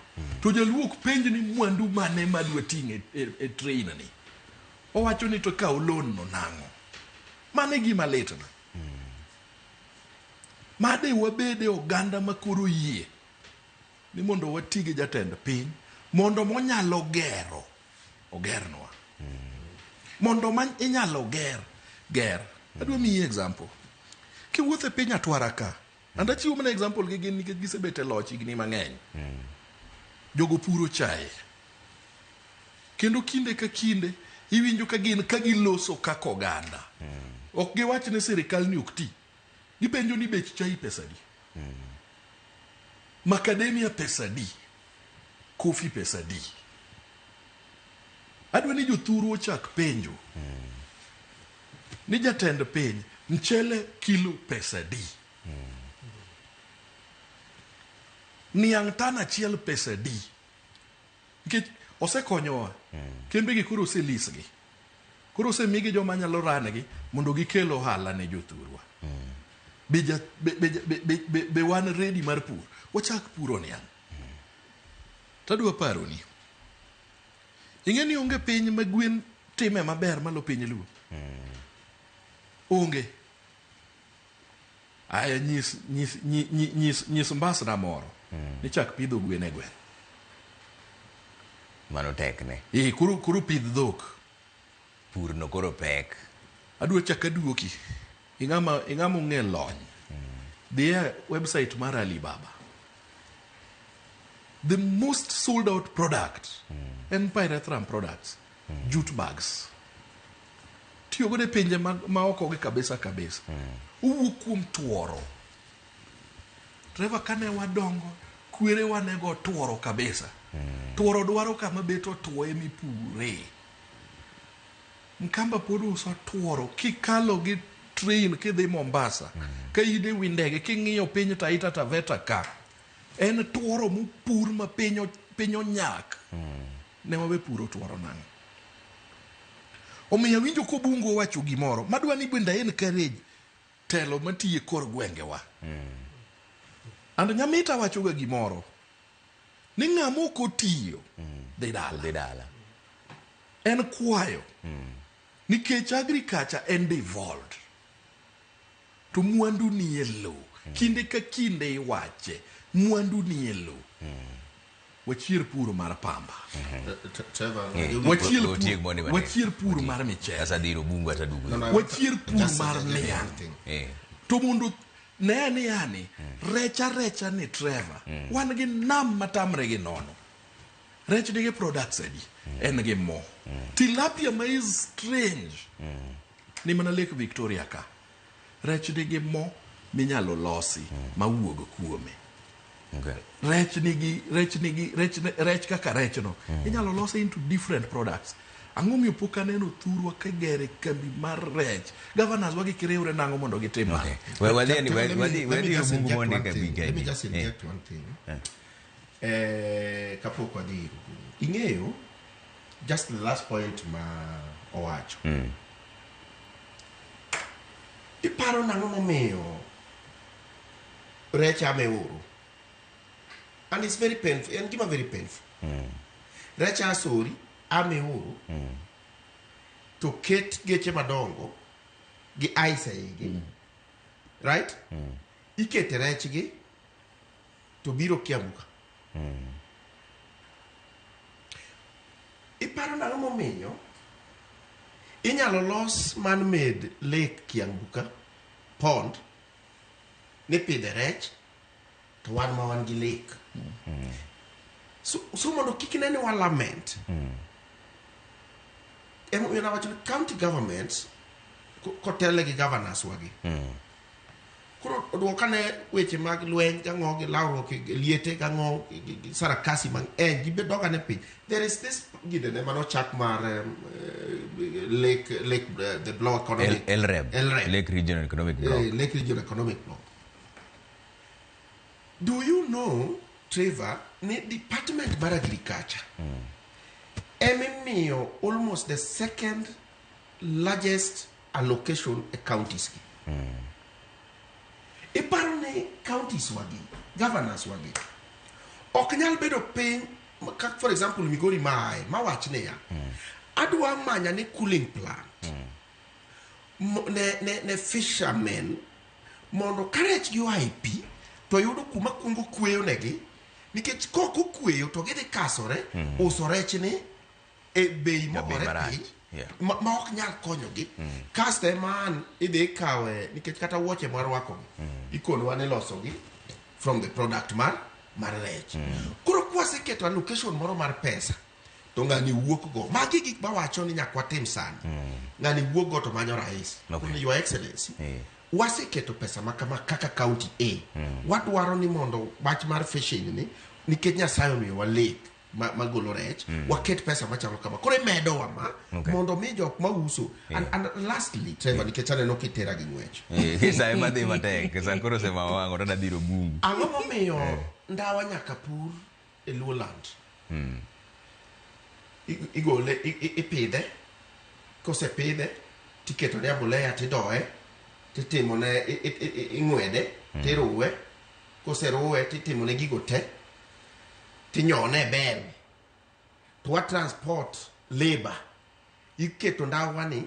[SPEAKER 3] To jaluo ok penj ni mwandu mane madwa ting'o e train ni. Owacho ni to kaw loan no nang'o. Mano e gima litna. Made wabede oganda makoro yie ni mondo wati gi jatend piny mondo monyalo gero ogernwa. Mondo ma inyalo ger ger. Adwa miyi example. Kiwuotho e piny Atwara ka, and achiwo mana example gi gin nikech gisebet e loch higni mang'eny. Jogo puro chae. Kendo kinde ka kinde iwinjo ka gin ka giloso kaka oganda. Ok giwach ni sirikal ni ok ti. Gipenjo ni bech chai pesa di. Macadamia pesa di. Coffee pesa di. Adwa ni jothuru ochak penjo. Ni jatend piny mchele kilo pesa di. Niang' tan achiel pesa di. Nikech osekonyowa. Kembe gi koro oselisgi. Koro osemigi joma nyalo rangi mondo gikel ohala ne jothurwa. Be wan ready mar pur. Wachak puro niang'. Tadwa paroni. Ing'e ni onge piny ma gwen time maber malo piny Luo. Onge. Aya nyis mbasna moro. Ni chak pidho gwen e gweng'.
[SPEAKER 1] Mano tekne.
[SPEAKER 3] Koro pidh dhok.
[SPEAKER 1] Pur no koro pek.
[SPEAKER 3] Adwa chak aduoki. Ing'ama ong'e lony. Dhi e website mar Alibaba. The most sold out product en pyrethrum products. Jute bags. Tiyo godo e pinje ma oko gi kabisa kabisa. Owuok kuom tuoro. Trevor kane wadongo, kwerewa ne go tuoro kabisa. Tuoro dwaro kama bet otuo emipure. Mkamba pod uso tuoro kikalo gi train kidhi Mombasa. Ka in e wi ndege king'iyo piny Taita Taveta ka. En tuoro mopur ma piny onyak. Ne wawe puro tuoro nang'o? Omiyo awinjo kobungo owacho gimoro madwa ni bende encourage telo matiyo e kor gwengewa. And Nyamita wachoga gimoro ni ng'ama ok otiyo dhi dala.
[SPEAKER 1] Dhi dala.
[SPEAKER 3] En kwayo. Nikech agriculture en devolved. To mwandu nie lowo. Kinde ka kinde iwache, mwandu nie lowo. Wachier pur mar pamba.
[SPEAKER 24] Trevor,
[SPEAKER 3] Wachier
[SPEAKER 1] Otiek
[SPEAKER 3] pur,
[SPEAKER 1] mondi matin.
[SPEAKER 3] wachier pur mar michele.
[SPEAKER 1] Asadhiro bungu atadugo.
[SPEAKER 24] No, no, I
[SPEAKER 3] Wachier pur
[SPEAKER 24] just
[SPEAKER 3] mar
[SPEAKER 24] suggest one
[SPEAKER 3] niang'.
[SPEAKER 24] thing.
[SPEAKER 3] To mondo ne ni yani, rech arecha ni Trevor. Wan gi nam matamre gi nono. Rech nigi products adi? En gi mo. Tilapia ma is strange. Ni mana Lake Victoria ka. Rech nigi mo minyalo losi mawuog kuome.
[SPEAKER 1] Okay.
[SPEAKER 3] Rech nigi rech nigi rech rech kaka rech no. Inyalo lose into different products. Ang'o miyo pok aneno thurwa ka igere kambi mar rech? Governors wagi kiriwre nang'o mondo gitim mano?
[SPEAKER 1] Okay. We wadhi ni
[SPEAKER 24] Trevor, let me-
[SPEAKER 1] wadhi
[SPEAKER 24] let me
[SPEAKER 1] wadhi
[SPEAKER 24] just
[SPEAKER 1] bungu
[SPEAKER 24] inject
[SPEAKER 1] mondi
[SPEAKER 24] one
[SPEAKER 1] ka
[SPEAKER 24] thing.
[SPEAKER 1] bi
[SPEAKER 24] Let me just inject one thing. Kapok wadhi ir Obungu. Ing'eyo, just the last point ma owacho. Iparo nang'o momiyo rech ame oro? And it's very painful. En gima very painful. Rech asori ame oro to ket geche madongo gi ice e igi. Right? Ikete rechgi to biro Kiambu ka. Iparo nang'o momiyo inyalo los man-made lake Kiambu ka pond nipidhe rech to wan ma wan gi lake. So mondo kik ne ni wa lament. Emomiyo nawacho ni county governments kotele gi governors wagi. Koro oduoka ne weche mag lweny gang'o gi lawruok gi liete gang'o gi sarakasi mang'eny gibe dog ane piny. There is this ginene manochak mar lake the block economic
[SPEAKER 1] LREB.
[SPEAKER 24] LREB.
[SPEAKER 1] Lake Regional Economic Block.
[SPEAKER 24] Lake Regional Economic Block. Do you know, Trevor, ni department mar agriculture emimiyo almost the second largest allocation e counties gi. Iparo ni counties wagi, governors wagi, ok nyal bedo piny, ka for example Migori maaye, mawach niya, adwa manya ni cooling plant ne fishermen mondo ka rech gi oa e pi to yudo kuma kuongo kweyo negi nikech kok okweyo to gidhi kasore uso rech ni e bei mogore
[SPEAKER 1] marach.
[SPEAKER 24] piny
[SPEAKER 1] Yeah.
[SPEAKER 24] ma ok nyal konyogi. Kasto ema an idhi ikawe nikech kata wuoche mwarwakogi ikonwa ni losogi from the product mar rech. Koro kwaseketo allocation moro mar pesa to ng'ani wuok go. Magi gik mawacho ni nyaka watim sani. Ng'ani wuok go to manyo rais.
[SPEAKER 1] Okay.
[SPEAKER 24] Koro Your Excellency, waseketo pesa ma kama kaka county A. Wadwaro ni mondo wach mar fishing ni nikech Nyasaye omiyowa lake magolo rech, waket pesa machalo kama. Koro imedowa ma
[SPEAKER 1] Okay.
[SPEAKER 24] mondo mi jok mauso. And lastly, Trevor, nikech aneno kitera gi ng'wech.
[SPEAKER 1] Sa ema dhi matek. Sa koro osema wang'o to adhi bungu.
[SPEAKER 24] Ang'o momiyo ndawa nyaka pur e Luoland? Igole, ipidhe, kosepidhe, tiketone ambolea tidoye, titimone, ing'wede, tiruwe, koseruwe titimone gigo te, tinyone e bel. To wa transport labor, iketo ndawa ni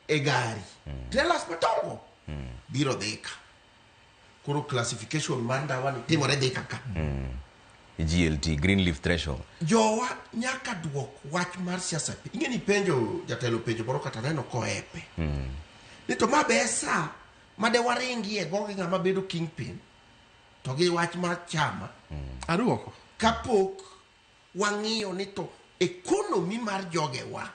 [SPEAKER 24] e gari. Trailers madongo biro Thika. Koro classification mar ndawa ni timore Thika ka.
[SPEAKER 1] GLT, Green Leaf Threshold.
[SPEAKER 24] Jowa nyaka duok wach mar siasa piny. Ing'e ni penjo jatelo penjo moro kata neno koepe. Ni to ma be e sa ma de waringie go gi ng'ama bedo kingpin to gi wach mar chama.
[SPEAKER 3] Aduoko.
[SPEAKER 24] Kapok wang'iyo ni to economy mar jogewa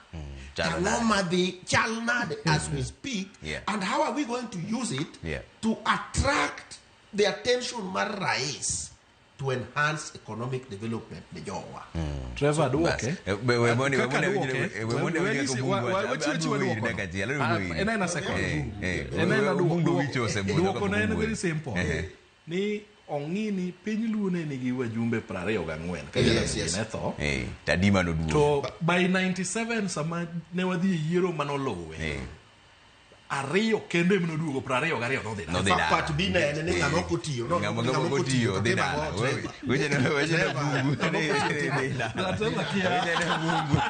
[SPEAKER 1] Chal
[SPEAKER 24] ang'o
[SPEAKER 1] nade.
[SPEAKER 24] madhi chal nade as we speak
[SPEAKER 1] Yeah.
[SPEAKER 24] and how are we going to use it
[SPEAKER 1] Yeah.
[SPEAKER 24] to attract the attention mar rais to enhance economic development ne jowa.
[SPEAKER 3] Trevor duoke.
[SPEAKER 1] We mondi
[SPEAKER 3] Kaka
[SPEAKER 1] we mondi
[SPEAKER 3] duoke,
[SPEAKER 1] we mondi
[SPEAKER 3] we-
[SPEAKER 1] we
[SPEAKER 3] wachiwo chiwo
[SPEAKER 1] we
[SPEAKER 3] duoko no.
[SPEAKER 1] dakika achiel,
[SPEAKER 3] Ah,
[SPEAKER 1] adwa iri.
[SPEAKER 3] en aena second. En aena
[SPEAKER 1] Obungo
[SPEAKER 3] duoko.
[SPEAKER 1] wicho osebudho
[SPEAKER 3] Duoko
[SPEAKER 1] kapok
[SPEAKER 3] ne en
[SPEAKER 1] owuoyo.
[SPEAKER 3] very simple. Ni ong'i ni piny Luo ne nigi wajumbe 24 ka
[SPEAKER 1] Yes,
[SPEAKER 3] Jaramogi
[SPEAKER 1] yes.
[SPEAKER 3] ne tho.
[SPEAKER 1] Tadima noduogo.
[SPEAKER 3] To by 97 sama ne wadhi e yiero manoluwe. Ariyo kendo ema noduogo 22 nodhi dala.
[SPEAKER 1] Nodhi dala.
[SPEAKER 24] Part B ne en ni ng'ama ok otiyo. No,
[SPEAKER 1] Ng'ama ok otiyo dhi dala. Weche ne bungu. Weche ne bungu.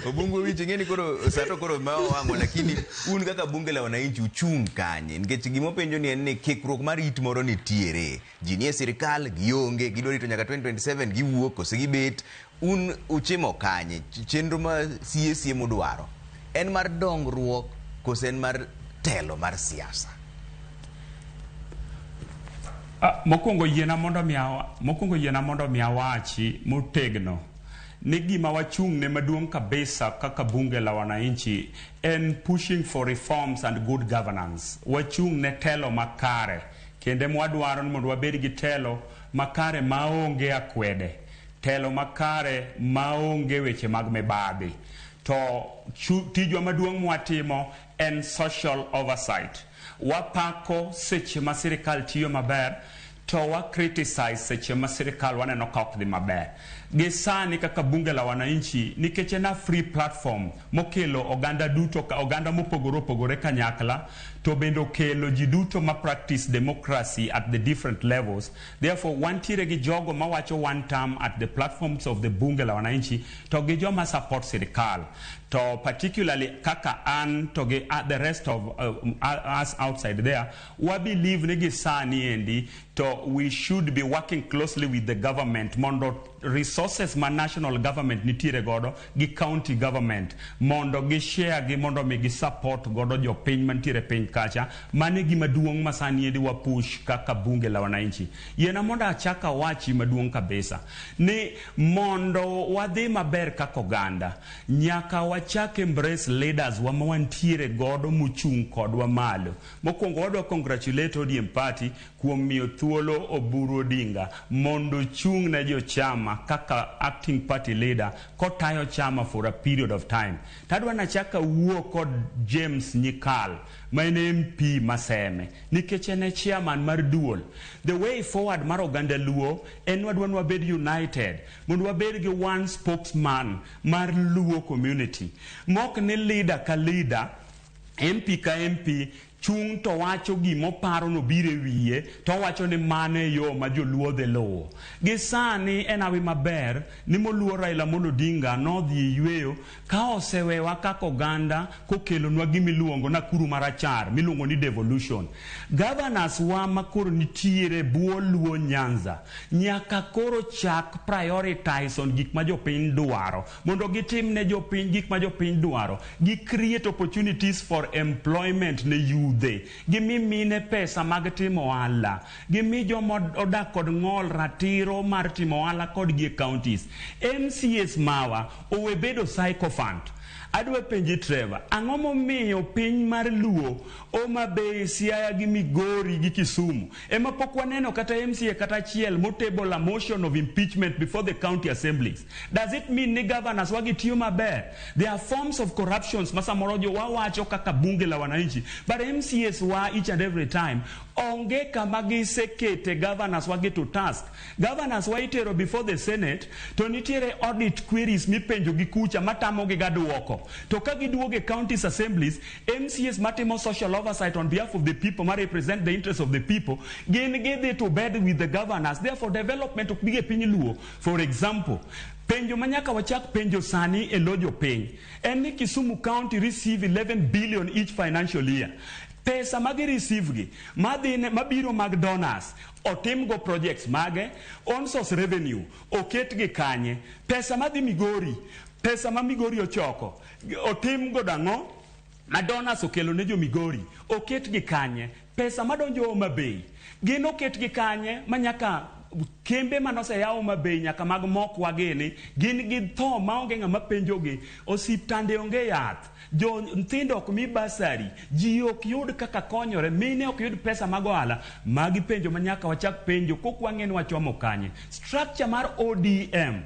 [SPEAKER 1] Obungu wich ing'e ni koro sato koro ma owang'o lakini un kaka bunge la wananchi uchung' kanye nikech gimopenjo ni en ni kikruok mar it moro nitiere ji nie sirikal gionge gidwa rito nyaka 2027 giwuok kose gibet un uchimo kanye chenro ma sie sie mudwaro en mar dongruok kose en mar telo mar siasa?
[SPEAKER 5] Mokwongo yiena mondo mi mokwongo yiena mondo mi awachi motegno ni gima wachung' ne maduong' kabisa kaka bunge la wananchi en pushing for reforms and good governance. Wachung' ne telo makare kendo mwadwaro ni mondo wabed gi telo makare maonge akwede, telo makare maonge weche mag mibadhi. To tijwa maduong' mwatimo en social oversight. Wapako seche ma sirikal tiyo maber to wa criticize seche ma sirikal waneno ka ok dhi maber. Gi sani kaka bunge la wananchi, nikech en a free platform mokelo oganda duto, oganda mopogore opogore kanyakla, to bende okelo ji duto ma practice democracy at the different levels. Therefore, wantiere gi jogo mawacho one term at the platforms of the bunge la wananchi, to gi joma support sirikal. To particularly kaka an to gi the rest of us outside there, wa believe ni gi sani endi to we should be working closely with the government mondo resources ma national government nitiere godo gi county government mondo gi share gi mondo mi gi support godo jopiny mantiere piny kacha. Mano e gima duong' ma sani endi wa push kaka bunge la wananchi. Yiena mondo achak awachi maduong' kabisa ni mondo wadhi maber kaka oganda nyaka wachak embrace leaders wa ma wantiere godo mochung' kodwa malo. Mokwongo wadwa congratulate ODM party kuom miyo thuolo Oburu Odinga mondo ochung' ne jochama kaka acting party leader kotayo chama for a period of time. Tadwa nachak awuo kod James Nyikal ma en MP Maseme nikech en e chairman mar duol. The way forward mar oganda Luo en wadwa ni wabed united mondo wabed gi one spokesman mar Luo community. Mok ni leader ka leader, MP ka MP chung' to wacho gimoparo nobiro e wiye to wacho ni mano e yo ma joluo dhi luwo. Gi sani en hawi maber ni moluor Raila Amolo Odinga nodhi e yweyo ka osewewa kaka oganda kokelonwa gimiluongo Nakuru marachar miluongo ni devolution. Governors wa makoro nitiere bwo Luo Nyanza nyaka koro chak prioritize on gik ma jopiny dwaro mondo gitim ne jopiny gik ma jopiny dwaro. Gi create opportunities for employment ne yudhe, gimi mine pesa mag timo ohala, gimi joma odak kod ng'ol ratiro mar timo ohala kodgi e counties. MCAs mawa owe bedo sycophant. Adwa penji Trevor, ang'o momiyo piny mar Luo, Homa Bay, Siaya gi Migori gi Kisumu ema pok waneno kata MCA kata achiel motable a motion of impeachment before the county assemblies? Does it mean ni governors wagi tiyo maber? There are forms of corruptions ma samoro jo wawacho kaka bunge la wananchi, but MCAs wa each and every time onge kama gisekete governors wagi to task. Governors wa itero before the Senate to nitiere audit queries mipenjo gi kucha matamogi ga duoko. To ka giduogo e counties assemblies, MCAs matimo social oversight on behalf of the people, ma represent the interests of the people, gin gidhi to bed with the governors. Therefore development ok bi e piny Luo. For example, penjo ma nyaka wachak penjo sani e lo jopiny en ni Kisumu County receive 11 billion each financial year. Pesa magi receive gi madhi mabiro mag donors otimgo projects mage, own source revenue oket gi kanye, pesa madhi Migori, pesa ma Migori ochoko otim godo ang'o ma donors okelo ne jo Migori oket gi kanye, pesa madonjo Homa Bay gin oket gi kanye, ma nyaka kembe manoseyaw Homa Bay nyaka mag mokwa gini gin gi tho maonge ng'ama penjogi, osiptande onge yath, jo nyithindo ok mi basari, ji ok yud kaka konyore, mine ok yud pesa mag ohala. Magi penjo ma nyaka wachak penjo kok wang'e ni wachomo kanye. Structure mar ODM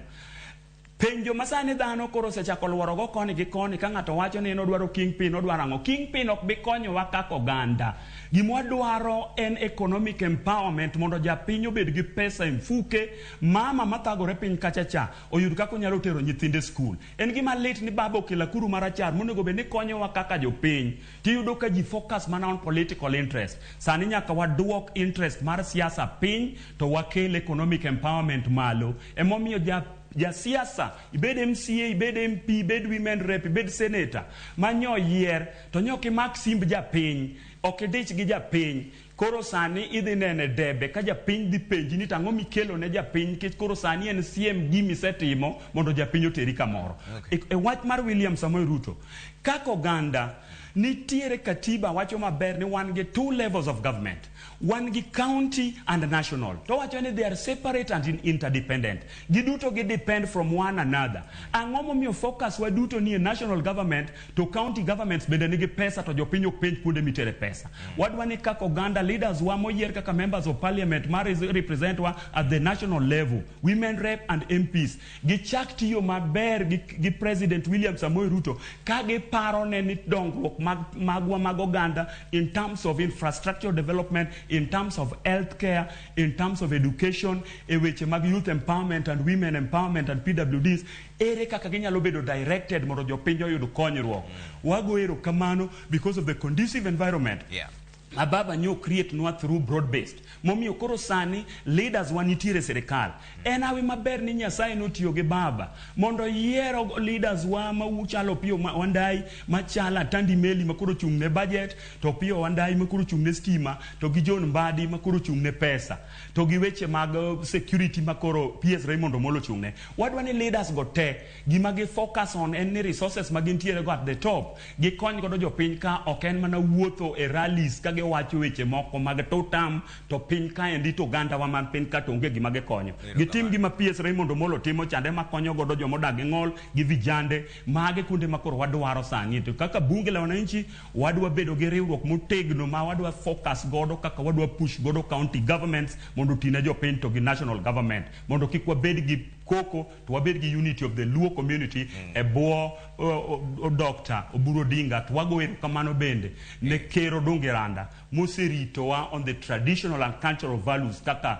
[SPEAKER 5] Penjo ma sani dhano koro osechako luorogo koni gi koni ka ng'ato wacho ni en odwaro kingpin odwaro ang'o. Kingpin ok bi konyowa kaka oganda. Gima wadwaro en economic empowerment mondo japiny obed gi pesa e mfuke, mama mathagore piny kacha cha oyud kaka onyalo tero nyithinde skul. En gima lit ni baba okelo akuru marachar monego bed ni konyowa kaka jopiny. Tiyudo ka ji focus mana on political interest. Sani nyaka waduok interest mar siasa piny to wakel economic empowerment malo. Emomiyo ja jasiasa ibed MCA, ibed MP, ibed women rep, ibed senator manyo yier to nyo kimak simb japiny ok idich gi japiny. Koro sani idhi nene debe ka japiny dhi penji ni tang'o mikelo ne japiny nikech koro sani en siem gimisetimo mondo japiny oteri kamoro. Okay. E wach mar William Samoei Ruto, kaka oganda nitiere katiba wacho maber ni wan gi two levels of government. Wan gi county and national. To wacho ni they are separate and interdependent. Giduto gi depend from one another. Ang'o momiyo focus wa duto ni e national government to county governments bende nigi pesa to jopiny ok penj kuonde mitere pesa. Wadwa ni kaka oganda leaders wa moyier kaka members of parliament ma represent wa at the national level, women rep and MPs, gichak tiyo maber gi President William Samoei Ruto ka giparo ne ni dongruok magwa mag oganda in terms of infrastructure development, in terms of healthcare, in terms of education, e weche mag youth empowerment and women empowerment and PWDs, ere kaka ginyalo bedo directed mondo jopiny oyud konyruok. Wago erokamano because of the conducive environment. Ababa nyo create nwa through broad based. Momiyo koro sani leaders wa nitiere sirikal. En hawi maber ni Nyasaye notiyo gi baba mondo yiero leaders wa ma uchalo Opiyo Wandayi, machalo Atandi Meli ma koro chung' ne budget, to Opiyo Wandayi ma koro chung' ne stima, to gi John Mbadi ma koro chung' ne pesa, to gi weche mag security ma koro PS Raymond Omolo chung' ne. Wadwa ni leaders go te gima gi focus on en ni resources ma gintiere go at the top gikony godo jopiny ka ok en mana wuotho e rallies ka giwacho weche moko mag tutam to piny kaendi to oganda wa man piny ka to onge gima gikonyo. Gitim gima PS Raymond Omolo timo chande makonyo godo jomodak gi ng'ol gi vijande mage kuonde ma koro wadwaro sani. To kaka bunge la wananchi wadwa bedo gi riwruok motegno ma wadwa focus godo kaka wadwa push godo county governments mondo oti ne jopiny to gi national government mondo kik wabed gi koko to wabed gi unity of the Luo community e bwo Dr. Oburu Odinga. To wago erokamano bende ne Ker Odungi Randa moseritowa on the traditional and cultural values kaka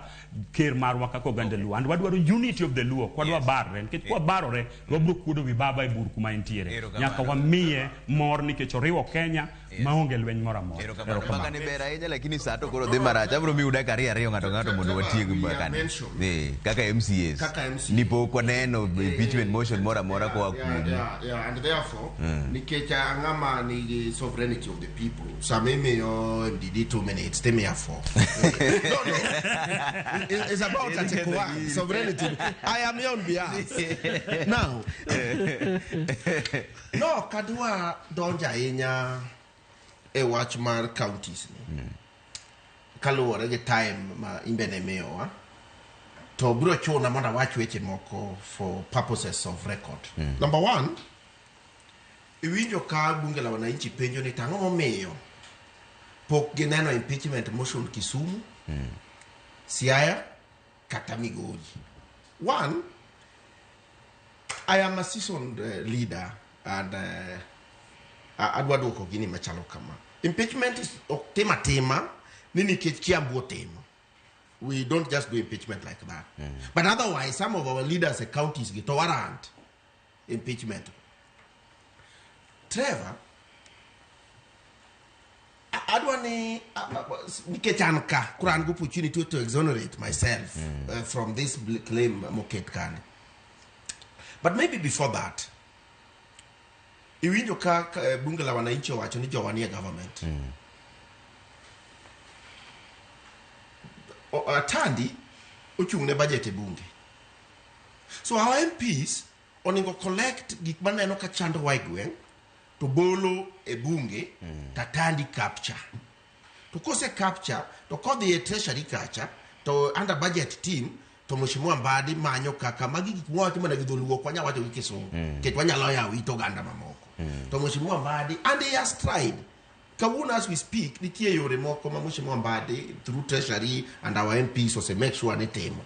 [SPEAKER 5] ker marwa kaka oganda Luo. And wadwaro unity of the Luo, kwadwa barre nikech kwabarore to wabiro kuodo wi baba e bur kuma entiere. Nyaka wamiye mor nikech oriwo Kenya maonge lweny moro amora.
[SPEAKER 1] Erokamano. Mbaka ni ber ahinya lakini saa to koro dhi marach. Abiro miu dakika ariyo ng'ato ng'ato mondo watiek mbaka ni. Kaka MCAs.
[SPEAKER 24] Kaka MCAs.
[SPEAKER 1] Ni pok waneno impeachment motion moro amora koa kuomu.
[SPEAKER 24] Yeah, and therefore nikech ang'ama nigi sovereignty of the people. Sama imiyo MDD 2 minutes, timiya 4. No. It's about Article 1, sovereignty. I am here on behalf. Now, no, kadwa donjo ahinya e wach mar counties ni. Kaluwore gi time ma imbene miyowa, to biro chuna mondo awach weche moko for purposes of record. Number one, iwinjo ka bunge la wananchi penjo ni tang'o momiyo pok gineno impeachment motion Kisumu, Siaya, kata Migori. One, I am a seasoned leader and adwa duoko gini machalo kama. Impeachment is ok tim atima ni nikech Kiambu otimo. We don't just do impeachment like that. But otherwise, some of our leaders at counties get warrant impeachment. Trevor, adwa ni nikech an ka koro an gi opportunity to exonerate myself from this claim moket kani. But maybe before that, iwinjo ka bunge la wananchi owacho ni jowa nie government. Atandi ochung' ne budget e bunge. So our MPs onego collect gik maneno ka chandowa e gweng' to bolo e bunge to Atandi capture. To kose capture to kodhi e treasury kacha to under budget team to Mheshimiwa Mbadi manyo kaka magi gik mwawacho mana gi dholuo ok wanyal wacho gi kisungu nikech wanyalo yawo it oganda mamoko. To Mheshimiwa Mbadi and he has tried. Kawuono as we speak nitie yore moko ma Mheshimiwa Mbadi through treasury and our MPs ose make sure ni timo.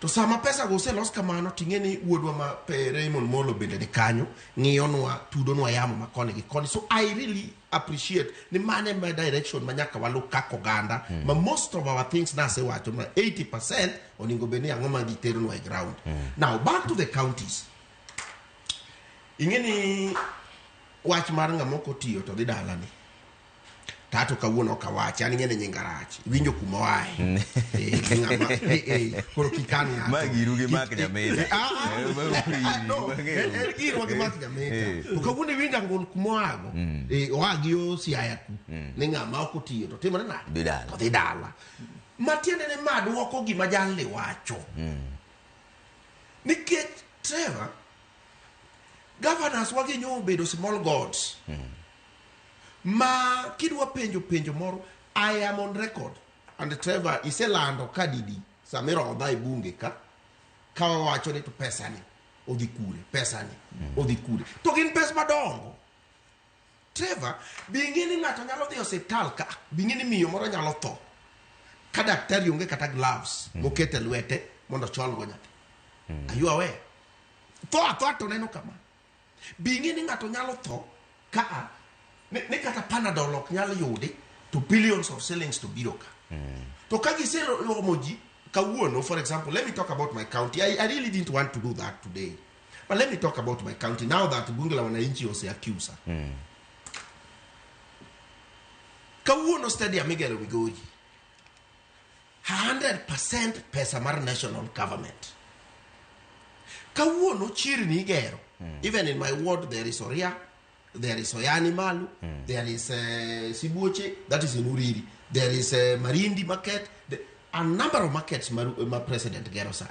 [SPEAKER 24] To sama pesa go oselos kamano ting'e ni wuodwa ma Raymond Molo bende ni kanyo ng'iyonwa tudonwa yamo ma koni gi koni. So I really appreciate ni mane ma direction ma nyaka walu kaka oganda ma most of our things nasewacho ma 80% onego bed ni ang'o ma giteronwa e ground. Now back to the counties. Ing'e ni wach mar ng'ama ok otiyo to dhi dalani. Tato kawuono ok awachi, an ing'e ni nyinga rach. Iwinjo kuma oaye. Koro kik an ng'ato.
[SPEAKER 1] Ma giru gi Mark Nyamita.
[SPEAKER 24] No, en girwa gi Mark Nyamita. To kawuono iwinjo angol kuma oago. Oa gi yo Siaya ku. Ni ng'ama ok otiyo to timore nade?
[SPEAKER 1] Dhi dala.
[SPEAKER 24] To dhi dala. Matiende ni ma duoko gima jalni wacho. Nikech Trevor, governors wagi nyo obedo small gods. Ma kidwa penjo penjo moro, I am on record. And Trevor, iselando ka didi samirodha e bunge ka wawacho ni to pesa ni odhi kure, pesa ni odhi kure. To gin pesa madongo. Trevor, bing'e ni ng'ato nyalo dhi osiptal ka, bing'e ni miyo moro nyalo tho. Ka daktari onge kata gloves mokete lwete mondo ocholgo nyathi. Are you aware? Tho athoa to neno kama. Bing'e ni ng'ato nyalo tho ka ni kata Panadol ok nyal yudi to billions of shillings to biro ka. To ka giseromo ji kawuono, for example, let me talk about my county. I really didn't want to do that today. But let me talk about my county now that Bunge la Wananchi ose accuse. Kawuono stadium migero Migori. 100% pesa mar national government. Kawuono chirni igero. Even in my ward there is Oria, there is Oyani Malu, there is Sibuoche, that is in Uriri. There is Marindi market, a number of markets ma president gero sani.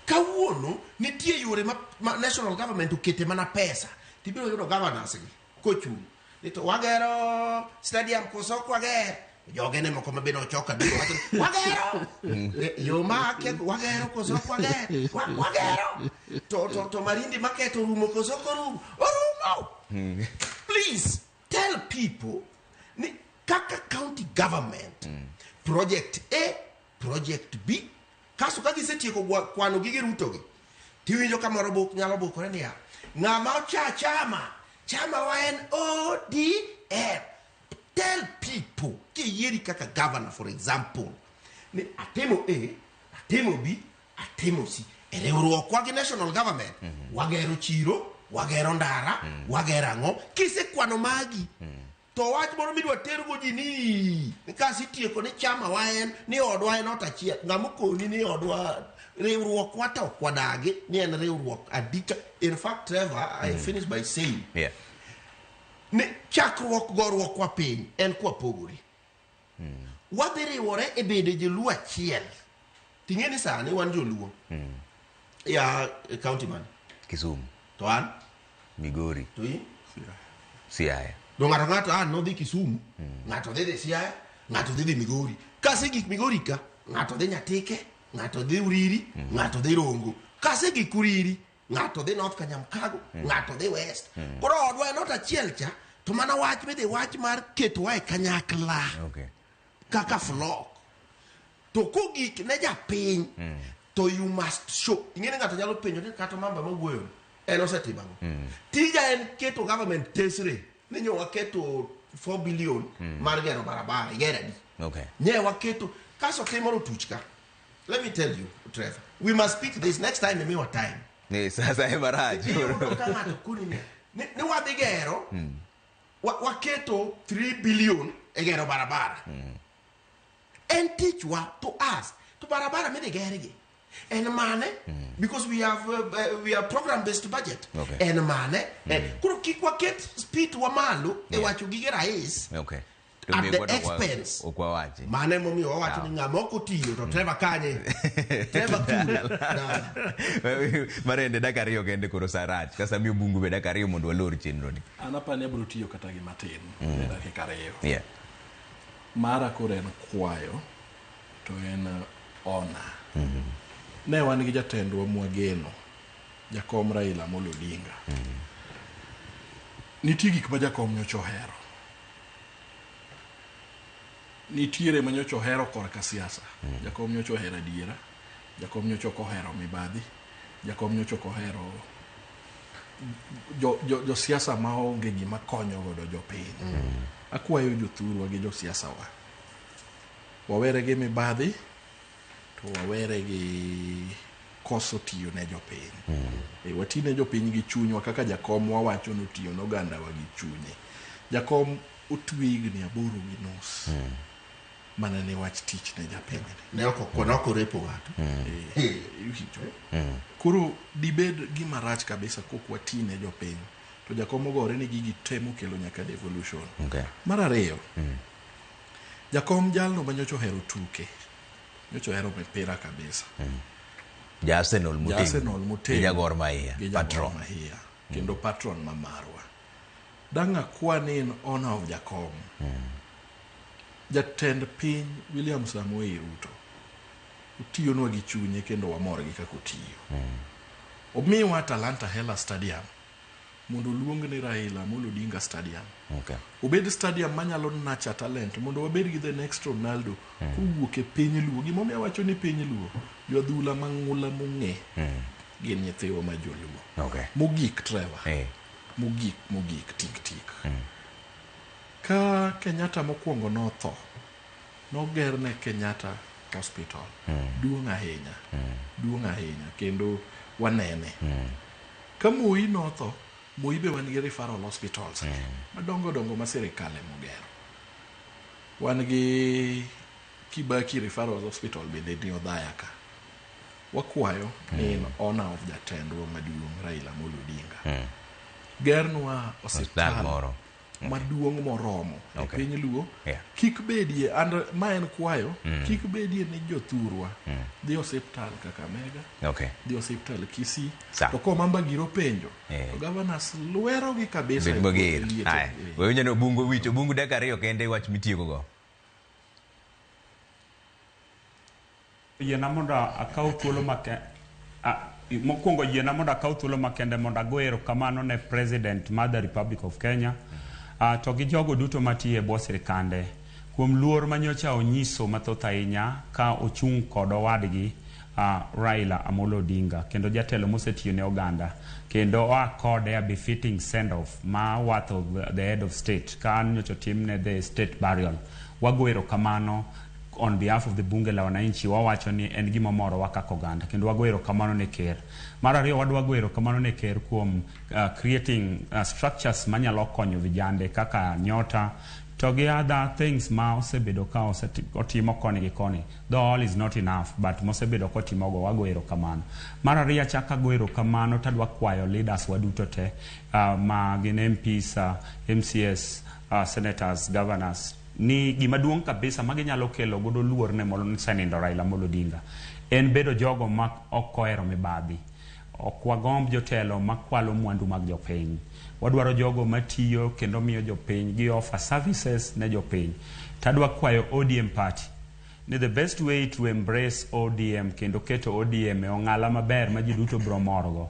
[SPEAKER 24] Kawuono nitie yore ma national government okete mana pesa. Tibiro yudo governors gi kochung'. Ni to wagero stadium koso ok wager. Jogene moko ma bende ochoka biro wacho ni, wagero. Yo ma akia wagero koso ok wager. Wagero. To Marindi market orumo koso ok orumo. Orumo. Please tell people ni kaka county government project A, project B, kaso ka gisetieko kwano gige ruto gi tiwinjo ka moro buk nyalo bukore niya ng'ama ocha chama chama wa en ODM. Tell people kiyieri kaka governor, for example, ni atimo A, atimo B, atimo C. E riwruokwa gi national government wagero chiro, wagero ndara, wagero ang'o. Kisekwano magi to wach moro midwa tergo ji ni kasitieko ni chama wa en ni odwa en ot achiel. Ng'ama okoni ni odwa riwruokwa to ok wadagi ni en riwruok adika. In fact, Trevor, I finish by saying ni chakruok goruok kwa piny en kwa pogore. Wadhi riwore e bedo joluo achiel. Ting'e ni sani wan joluo. Ya county man?
[SPEAKER 1] Kisumu.
[SPEAKER 24] To an?
[SPEAKER 1] Migori.
[SPEAKER 24] To in?
[SPEAKER 1] Siaya.
[SPEAKER 24] Do ng'ato ng'ato an nodhi Kisumu, ng'ato dhi dhi Siaya, ng'ato dhi dhi Migori. Kase gik Migori ka, ng'ato dhi Nyatike, ng'ato dhi Uriri, ng'ato dhi Rongo. Kase gik Uriri, ng'ato dhi North Kanyamkago, ng'ato dhi West. Koro odwa en ot achiel cha, to mana wach midhi wach mar ketowa e kanyakla. Kaka flock. To kogik ne japiny, to you must show. Ing'e ni ng'ato nyalo penjo ni kata mamba mawuoyo en osetimo ang'o? Tija en keto government tesre ni nyo waketo 4 billion mar gero barabara, igero adi? Nye waketo kaso timoro tuch ka. Let me tell you, Trevor, we must speak this next time imiwa time.
[SPEAKER 1] Ni sasa e marach.
[SPEAKER 24] Iyudo ka ng'ato koni ni wadhi gero, waketo 3 billion e gero barabara. En tichwa to ask to barabara midhi gergi en mane? Because we have we are program based budget. En mane? Koro kik waket speed wa malo e wacho gige rais. At the expense.
[SPEAKER 1] Ok wawachi.
[SPEAKER 24] Mano emomiyo wawacho ni ng'ama ok otiyo to Trevor kanye? Trevor kure?
[SPEAKER 1] Marende dakika ariyo kende koro sa rach. Kasa miyo bungu be dakika ariyo mondo walor chenro ni.
[SPEAKER 3] An apani abiro tiyo kata gi matin e dakika ariyo. Mara koro en kwayo to en ona. Ne wan gi jatendwa mwageno, Jakom Raila Amolo Odinga. Nitie gik ma jakom nyocha ohero. Nitiere ma nyocha ohero korka siasa. Jakom nyocha ohero adiera. Jakom nyocha ok ohero mibadhi. Jakom nyocha ok ohero josiasa maonge gima konyo godo jopiny. Akwayo jothurwa gi josiasa wa. Wawere gi mibadhi to wawere gi koso tiyo ne jopiny. Wati ne jopiny gi chunywa kaka jakom wawacho ni otiyo ne ogandawa gi chunye. Jakom otwe higni 8.5. Mana ne wach tich ne japiny.
[SPEAKER 24] Ne ok orepo ng'ato.
[SPEAKER 3] Iwinjo? Koro dibed gima rach kabisa kok wati ne jopiny. To jakom ogore ni gigi te mokelo nyaka devolution. Mar ariyo, jakom jalno ma nyocha ohero tuke. Nyocha ohero mipira kabisa.
[SPEAKER 1] Ja Arsenal motegno.
[SPEAKER 3] Ja Arsenal motegno.
[SPEAKER 1] Gi ja Gor Mahia.
[SPEAKER 3] Gi ja
[SPEAKER 1] Patron.
[SPEAKER 3] Gor Mahia. Kendo patron ma marwa. Dang' akwa ni in honor of jakom. Jatend piny William Samoei Ruto otiyonwa gi chunye kendo wamor gi kaka otiyo. Omiwa Talanta Hela Stadium mondo oluong ni Raila Amolo Odinga Stadium. Obed stadium manyalo nurture talent mondo wabed gi the next Ronaldo kowuok e piny Luo. Gimomiyo awacho ni piny Luo, joadhula mang'ula mong'e gin nyithiwa ma joluo. Mogik Trevor. Mogik tik tik. Ka Kenyatta mokwongo notho, nogerne Kenyatta Hospital. Duong' ahinya. Duong' ahinya kendo wanene. Ka Moi notho, Moi be wan gi referral hospitals madongo dongo ma sirikal emogero. Wan gi Kibaki Referral Hospital bende ni Othaya ka. Wakwayo ni in honor of jatendwa maduong' Raila Amolo Odinga. Gernwa osiptal
[SPEAKER 1] moro.
[SPEAKER 3] maduong' moromo e piny Luo. Kik bedie, and ma en kwayo, kik bedie ni jothurwa dhi osiptal Kakamega, dhi osiptal Kisii, to komamba giro penjo, to governors lwero gi kabisa.
[SPEAKER 1] Bed mager. Aya. Wawinjo ni Obungu wich, Obungu dakika 2 kende wach mitieko go.
[SPEAKER 5] Yiena mondo akaw thuolo makende. Mokwongo yiena mondo akaw thuolo makende mondo ago erokamano ne President mar the Republic of Kenya to gi jogo duto matiyo e bwo sirikande kuom luor manyocha onyiso mathoth ahinya ka ochung' kod owadgi Raila Amolo Odinga kendo jatelo mosetiyo ne oganda kendo oa kode a befitting send off ma worth of the head of state ka nyocha otimne the state burial. Wago erokamano on behalf of the Bunge la Wananchi, wawacho ni en gima morowa kaka oganda kendo wago erokamano ne ker. Mar ariyo wadwa go erokamano ne ker kuom creating structures manyalo konyo vijande kaka Nyota to gi other things ma osebedo ka otimo koni gi koni. Though all is not enough, but mosebedo kotimogo wago erokamano. Mar ariyo achako ago erokamano tadwa kwayo leaders waduto te ma gin MPs, MCS, senators, governors, ni gima duong' kabisa ma ginyalo kelo godo luor ne mosenindo Raila Amolo Odinga en bedo jogo ma ok ohero mibadhi. Ok wagomb jotelo makwalo mwandu mag jopiny. Wadwaro jogo matiyo kendo miyo jopiny gi offer services ne jopiny. Tadwa kwayo ODM party ni the best way to embrace ODM kendo keto ODM e ong'ala maber ma ji duto biro morgo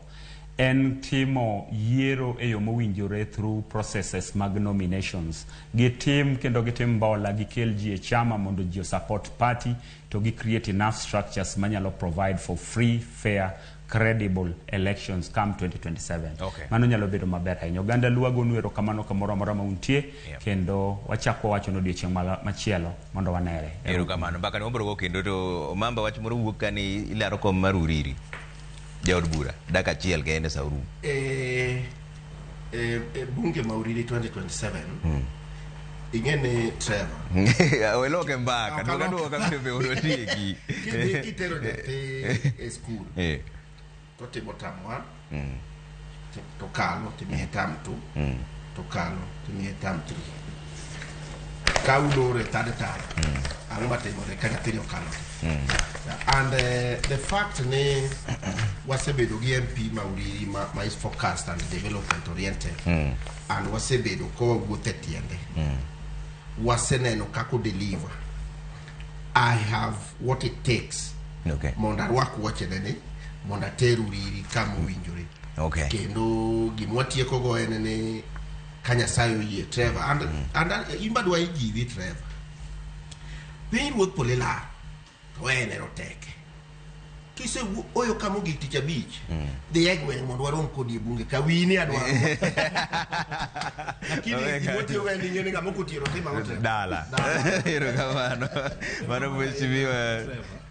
[SPEAKER 5] en timo yiero e yo mowinjore through processes mag nominations. Gitim kendo gitim mbola, gikel ji e chama mondo ji support party to gi create enough structures manyalo provide for free, fair, credible elections come 2027. Mano nyalo bedo maber ahinya. Oganda Luo agonu erokamano kamoro amora ma untie kendo wachako wacho ni odiochieng' machielo mondo wanere.
[SPEAKER 1] Erokamano. Mbaka ni wabiro go kendo to Mamba wach moro wuok ka ni ilaro kom mar Uriri. Jaod bura dakika achiel kende sa orumo.
[SPEAKER 24] Bunge ma Uriri 2027 ing'e ni Trevor
[SPEAKER 1] Weloke mbaka duoka duoka bende otieki.
[SPEAKER 24] Kidhi kitero nyathi e skul to timo term 1 to kalo timiye term 2 to kalo timiye term 3 ka uloro e third term ang'o matimore ka nyathini okalo. And the fact ni wasebedo gi MP ma Uriri ma is focused and development oriented and wasebedo ka wawuotho e tiende waseneno kaka deliver. I have what it takes mondo arwak wuochene ni mondo ater Uriri kama owinjore. Kendo gima watieko go en ni ka Nyasaye oyie Trevor and in badwa ijiwi Trevor piny ruoth polo ilaro to wene roteke Kisewuoyo ka mogik tich abich, dhi e gweng' mondo warom kodi e bunge ka wini adwaro. Lakini gimotiyogo en ing'e ni ng'ama ok otiyo timo ang'o te?
[SPEAKER 1] Dala. Erokamano. Mano Mheshimiwa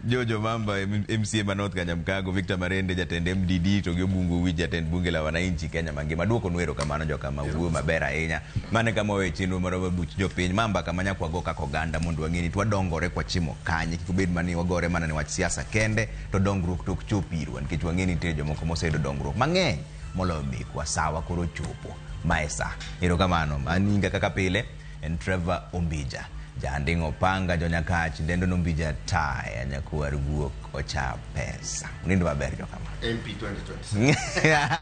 [SPEAKER 1] Jojo Mamba, MCA ma North Kanyamkago, Victor Marende, jatend MDD, to gi Obungu Owich, jatend bunge la wananchi Kenya mangima. Duoko nu erokamano jokama wuoyo maber ahinya. Mano e kama wawe chenro marwa buch jopiny. Ma mbaka ma nyaka wago kaka oganda mondo wang'e ni twadongore kwachimo kanye. Kik obed mana ni wagore mana ni wach siasa kende, to dongruok to ok chop irwa nikech wang'e ni nitie jomoko moseyudo dongruok mang'eny moloyo mekwa. Sawa koro ochopo. Ma e sa. Erokamano. An nyinga kaka pile en Trevor Ombija. Janding' opanga jonyakach dendo nombija taya nyakwar guok ocha pesa. Unind maber jokama.
[SPEAKER 24] MP 2027.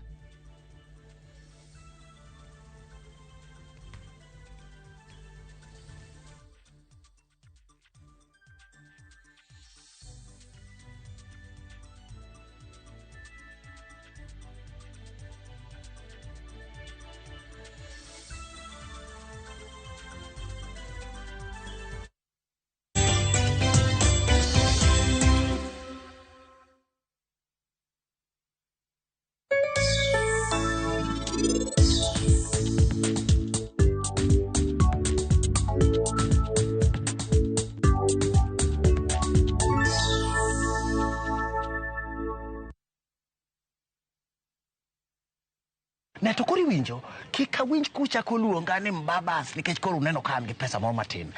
[SPEAKER 6] Ne to koro iwinjo, kik awinj kuchako luonga ni Mbabas nikech koro uneno ka an gi pesa moro matin.